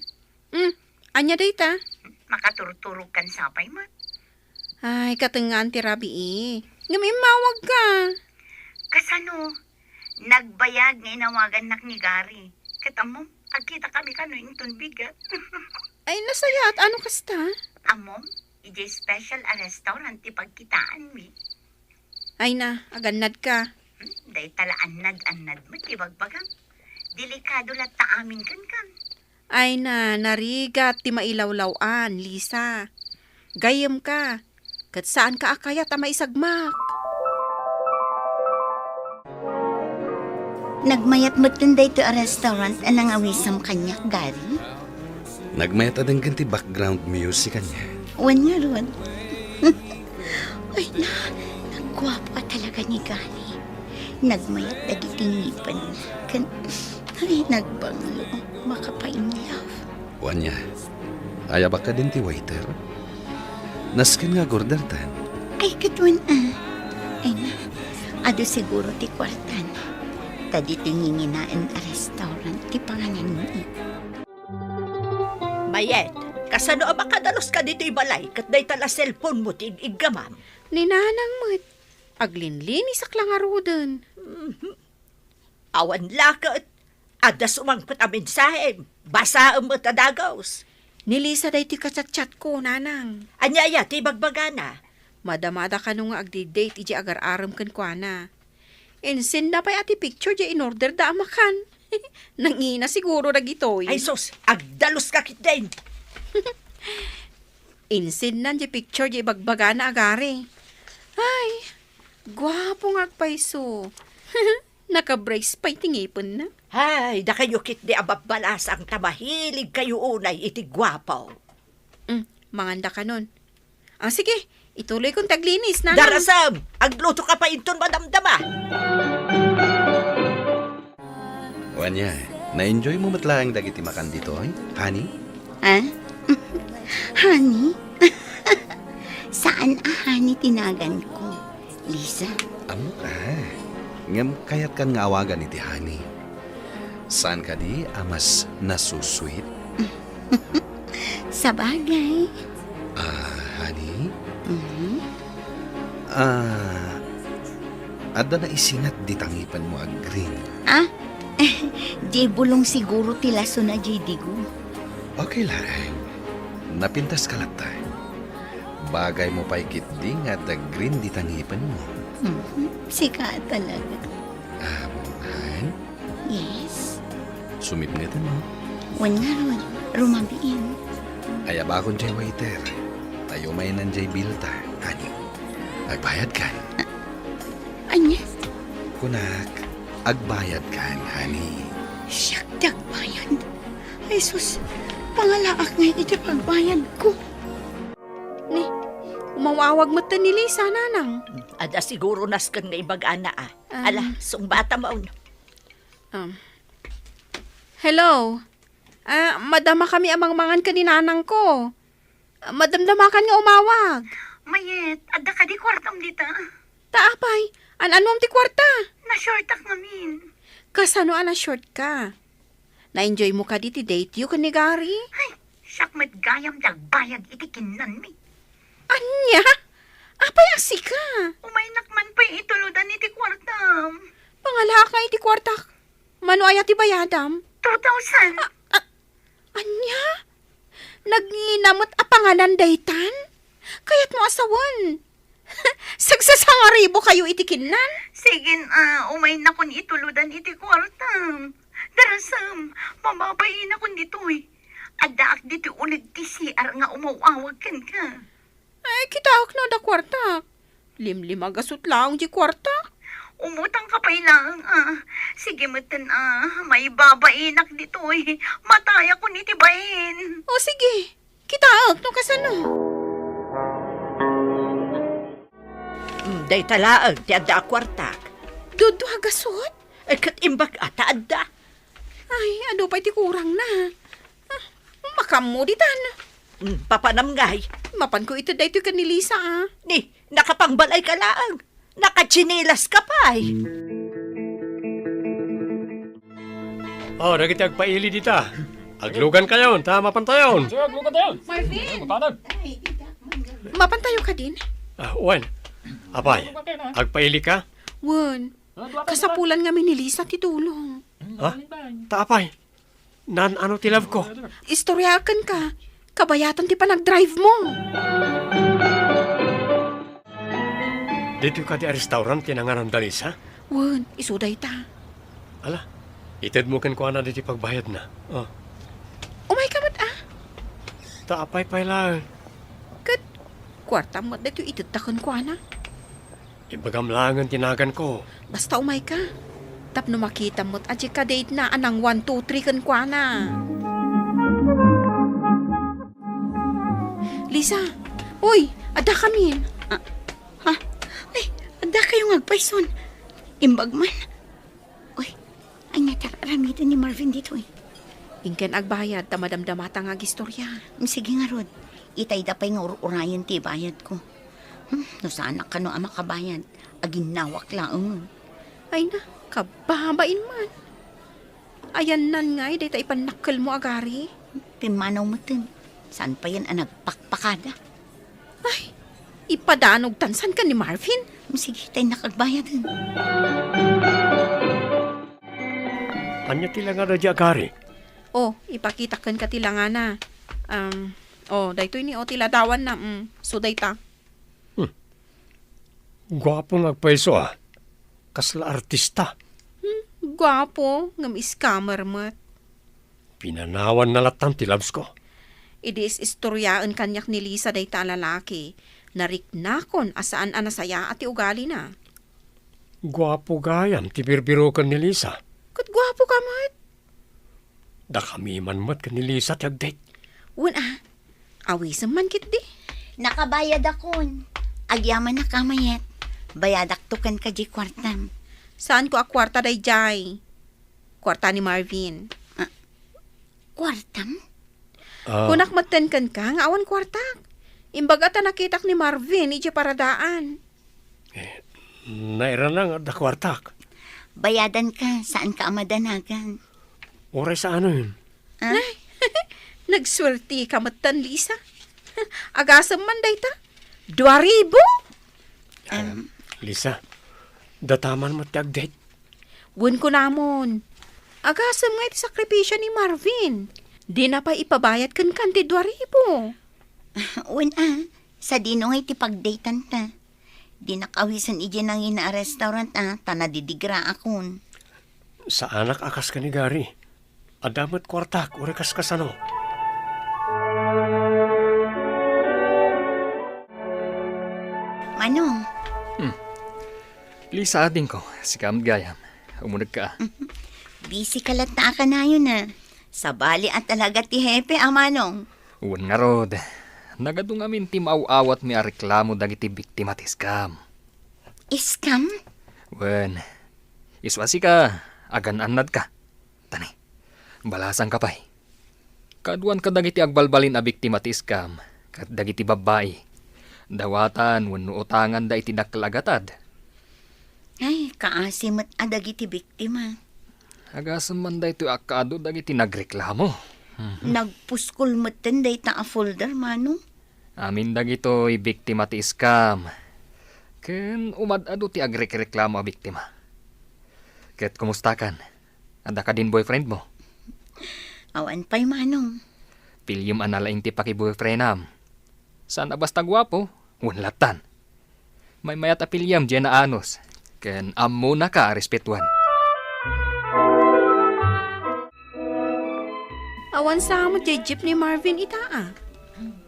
Hmm, ania dayta? Makaturturog kan sapay met. Ay, katengngaan ti rabii. Ngem immawag ka. Kasano? Nagbayag nga inawagannak ni Gary. Ket ammom, agkita kami kano inton bigat. Ay, nasayaat. Ano kasta? Ammom, idiay special a restaurant ti pagkitaanmi. Ay na, agannad ka. Hmm, dayta la annad-annad met ti bagbagam. Delikado latta amin kenkan. Ay na, narigat ti mailawlaw-an, Lisa. Gayyem ka, ket saan ka a kayat a maisagmak. Nagmayat metten daytoy a restaurant a nangawisam kaniak, Gary. Nagmayat a denggen ti background music ania. Wen ngarud. Ay, na, nagguapo a talaga ni Gary. Nagmayat dagiti ngipen. Ken, ay, nagbanglo. Makapainlove. Wen ania, ayabak kadin ti waiter? Nasken nga agordertan. Ay, ket wen a. Ay na, adu siguro ti kuartan. Ta ditoy nginginaen a restaurant ti panganan ni. Mayet, kasano a makadaluska ditoy balay ket dayta la cellphone mo ti ig-iggamam? Ni Nanang met, aglinlinisak la ngaruden. Mhm. Awan la ket, adda sumangpet a mensahem. Basaem met a dagus. Ni Lisa daytoy ka-chat-chatko, Nanang. Ania aya ti ibagbagana? Madamada kano nga agdi-date idiay agar-arem kenkuana. Insenna pay a ti picture diay inorderda a makan. Nangina siguro dagitoy. Ay sus, agdaluska ketdin. Insennan diay picture diay ibagbagana a gari. Ay, guapo nga agpayso. Naka-brace pay ti ngipenna. Ay, dakayo ketdi a babbalasang ta mahiligkayo unay iti guapo. Mm, manganda kanon. Ah, sige, ituloykon ti aglinis, Nanang. Darasem, aglutoka pay inton madamdama. Wen ania, na-enjoy mo met laeng dagiti makan ditoy, honey? Ah? Honey? Saan a honey ti naganko, Lisa? Ammok a. Ngem kayatkan nga awagan iti honey. Saan kadi a mas nasusweet? Sabagay. Ah, honey? Mhm. Ah, adda naisingat dita ngipenmo a green. Ah? Diay bulong siguro ti lasona diay digo. Okay laeng. Napintaska latta. Bagaymo pay ketdi nga adda green dita ngipenmo. Mhm. Sika talaga. Ah, han? Yes. Sumipngetenmo? Wen ngarud, rumabiin. Ayabakon diay waiter. Ta umaynan diay bilta, honey. Agbayadkan? Ah, ania? Kunak, agbayadkan, honey. Siak ti agbayad? Ay sus, pangalaak ngay iti pagbayadko. Ni, umaw-awag metten ni Lisa, Nanang. Adda siguro nasken nga ibagana a. Um, Ala, sungbatam. Um, hello. Ah, madamakami a mangmangan ken ni Nanangko. Ah, madamdamakan nga umawag. Mayet, adda kadi kuartam dita? Ta apay, an-anuam ti kuarta? Na-shortak ngamin. Kasano a na-short ka? Na-enjoy mo kadi ti date yo ken ni Gary? Ay, siak met gayam ti agbayad iti kinnanmi. Ania? Apay a sika? Umaynak man pay ituludan iti kuartam. Pangalaak nga iti kuartak. Mano aya ti bayadam? Two thousand. A-, a-, ania? Nagngina met a panganan daytan? Kayatmo a sawen? Sagsasangaribo kayo iti kinnan? Sige, ah, umaynakon ituludan iti kuartam. Darasem, mababainakon ditoy. Addaak ditoy uneg ti C R nga umaw-awag kenka. Ay, kitaek no adda kuartak. Limlimagasut laeng diay kuarta. Umutangka pay laeng, ah. Sige metten, ah, maibabainak ditoy. Matayakon iti bain. O, sige. Kitaek no kasano. Mm, dayta laeng ti adda a kuartak. Dudua gasut? Eh, ket imbag a ta adda. Ay, adu pay ti kurangna. Ah, makaammo ditan. Mm, papanam ngay. Mapanko ited daytoy ken ni Lisa, ah. Ni, nakapangbalay ka laeng. Nakatsinilas ka pay. Oh, dagiti agpaili dita. Aglugan kayon, ta mapantayon. Sir, aglugan tayon. Marvin! Mapanag. Mapantayo kadin? Ah, wen. Apay, agpaili ka? Wen. Kasapulan ngamin ni Lisa ti tulong. Ha? Ta apay? Naan-ano ti love ko? Istoryaken ka. Kabayatan ti panagdrive mo. Ditoy kadi a restaurant ti nanganan da Lisa? Wen, isu dayta. Ala, itedmo kenkuana ditoy pagbayadna. Oh. Umayka met, ah. Ta apay pay laeng? Ket kuartam met daytoy itedta kenkuana. Ibagam laengen ti naganko. Basta umayka. Tapno makitam met a di ka-date na a nang one, two, three kenkuana. Lisa, uy, adda kamin. Ah, ha? Ay, adda kayo nga agpayson. Imbag man. Uy, ania ti aramiden ni Marvin ditoy? Inken agbayad ta madamdamata nga agistorya. Mm, sige ngarud. Itayda pay nga ur-urayen ti bayadko. Hmm, no saanak kano a makabayad, aginnawak laeng. Ay na, kababain man. Ayannan ngay dayta ipannakkelmo a gari? Pimmanaw metten. Saan payen a nagpakpakada? Ay, ipadanogtan saan ken ni Marvin? Sige, tay nakagbayaden. Ania ti langada diay a gari? Oh, ipakitak kenka ti langana. Um, oh, daytoy ni, oh, ti ladawanna. Mm, so dayta. Hmm. Guapo nga agpayso, ah. Kasla artista. Hmm, guapo, ngem scammer met. Pinanawanna latta ti labsko. Idi is-istoriaen kaniak ni Lisa dayta a lalaki, nariknakon a saan a nasayaat ti ugalina. Guapo gayam ti birbiroken ni Lisa. Ket guapo ka met. Dakami man met ken ni Lisa ti agdate. Wen a, awisem man ketdi. Nakabayadakon. Agyamanak a mayat. Bayadakto kenka diay kuartam. Saanko a kuarta daydiay. Kuarta ni Marvin. Ah, kuartam? Ah. Kunak metten kenka nga awan kuartak. Imbag a ta nakitak ni Marvin idiay paradaan. Eh, nairana nga adda kuartak. Bayadanka, saanka a madanagan. Uray saanen. Ah? Nay, nagsuertika metten, Lisa. Agasem man dayta. Dua ribu? Em, Lisa, dataman met ti agdate. Wen kunamon. Agasem ngay ti sakripisio ni Marvin. Dina pay ipabayad kenkan ti dua ribu. Wen a, sadino ngay ti pagdatenta? Dinak awisen idiay nangina a restaurant a, ta nadidigraakon. Saanak a kas ken ni Gary. Adda met kuartak, uray kaskasano. Manong. Hmm. Lisa, adingko, sika met gayam. Umunegka, a. Busy ka latta a kanayon, a. Sabali a talaga ti hepe, a, Manong. Wen ngarud, nagadu ngamin ti maaw-awatmi a reklamo dagiti biktima ti scam. Scam? Wen, isu a sika, agan-annadka. Tani, balasangka pay. Kaaduan kadagiti agbalbalin a biktima ti scam, ket dagiti babbai. Dawatan wenno utanganda iti dakkel a gatad. Ay, kaasi met a dagiti biktima. Agasem man daytoy a kaadu dagiti nagreklamo. Mhm. Nagpuskol metten dayta a folder, Manong. Amin dagitoy biktima ti scam. Ken umad-adu ti agrekreklamo a biktima. Ket kumustakan? Adda kadin boyfriend mo? Awan pay, Manong. Piliem a nalaing ti pakiboyfriendam. Saan a basta guapo, wen lattan. Maymayat a piliem diay naanus, ken ammonaka a respetuan. Awan sa met diay jeep ni Marvin ita, a.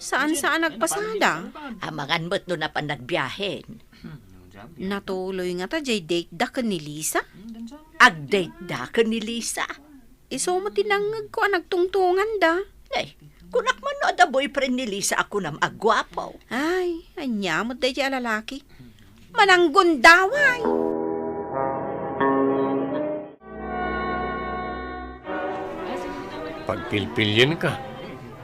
Saan-saan nagpasada. Amangan met no napan nagbiahen. Natuloy ngata diay date da ken ni Lisa? Ag-date da ken ni Lisa? Isu met ti nangngegko a nagtungtonganda. Ay, kunak man no adda boyfriend ni Lisa a kunam a guapo. Ay, ania met daydiay a lalaki? Mananggundaway! Pagpilpilienka.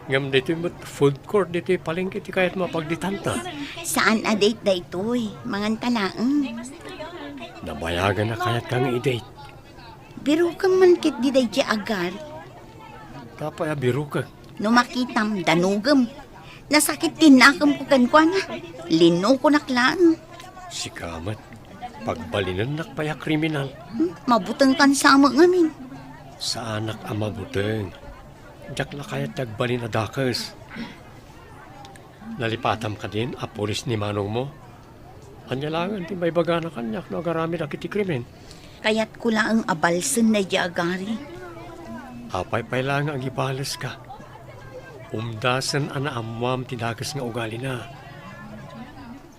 Ngem ditoy met food court, ditoy palengke ti kayatmo a pagdatanta. Saan a date daytoy? Manganta laeng. Nabayagan a kayatka nga i-date. Birokem man ketdi daydiay a gari. Apay a birokek? No makitam, danogem. Nasakit ti nakemko kenkuana. Linokonak laeng. Sika met, pagbalinennak pay a kriminal. Hmm, mabutengkan sa met ngamin. Saanak a mabuteng. Diak la kayat ti agbalin a dakes. Nalipatam kadin a pulis ni manongmo? Ania laengen ti maibagana kaniak no agaramidek iti krimen? Kayatko laeng a balsen daydiay a gari. Apay pay laeng nga agibaleska? Umdasen a naammoam ti dakes nga ugalina.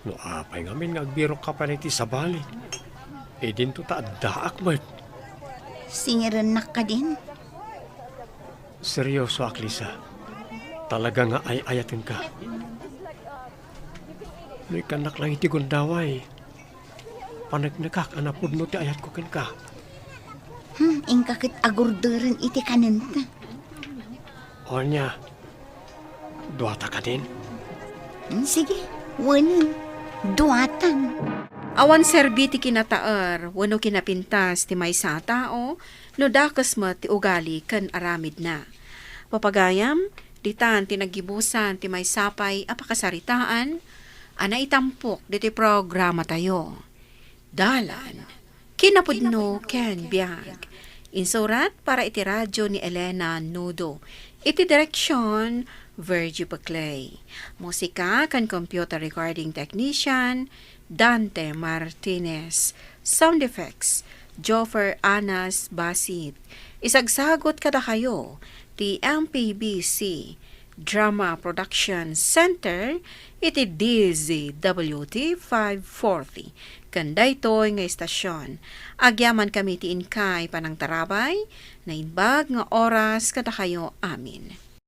No apay ngamin nga agbirokka pay iti sabali, idinto ta addaak met. Singirennak kadin? Seriosoak, Lisa. Talaga nga ay-ayatenka. No ikkannak lang iti gundaway, paneknekak a napudno ti ayatko kenka. Hmm, inka ket agurderen iti kanenta. Ania, duata kadin? Hmm, sige, wen, duatan. Awan serbi ti kinataer wenno kinapintas ti maysa a tao no dakes met ti ugali ken aramidna. Papagayam, ditan ti naggibusan ti maysa pay a pakasaritaan a naitampok ditoy programatayo. Dalan, kinapudno ken biag. Insurat para iti radyo ni Elena Nudo. Iti direksyon, Virgie Paclay. Musika ken computer recording technician, Dante Martinez. Sound effects, Joffer Anas Basit. Isagsagot kadakayo ti M P B C Drama Production Center iti D Z W T five forty. Ken daytoy nga istasyon, agyamankami ti inkay panangtarabay, naimbag nga oras kadakayo amin.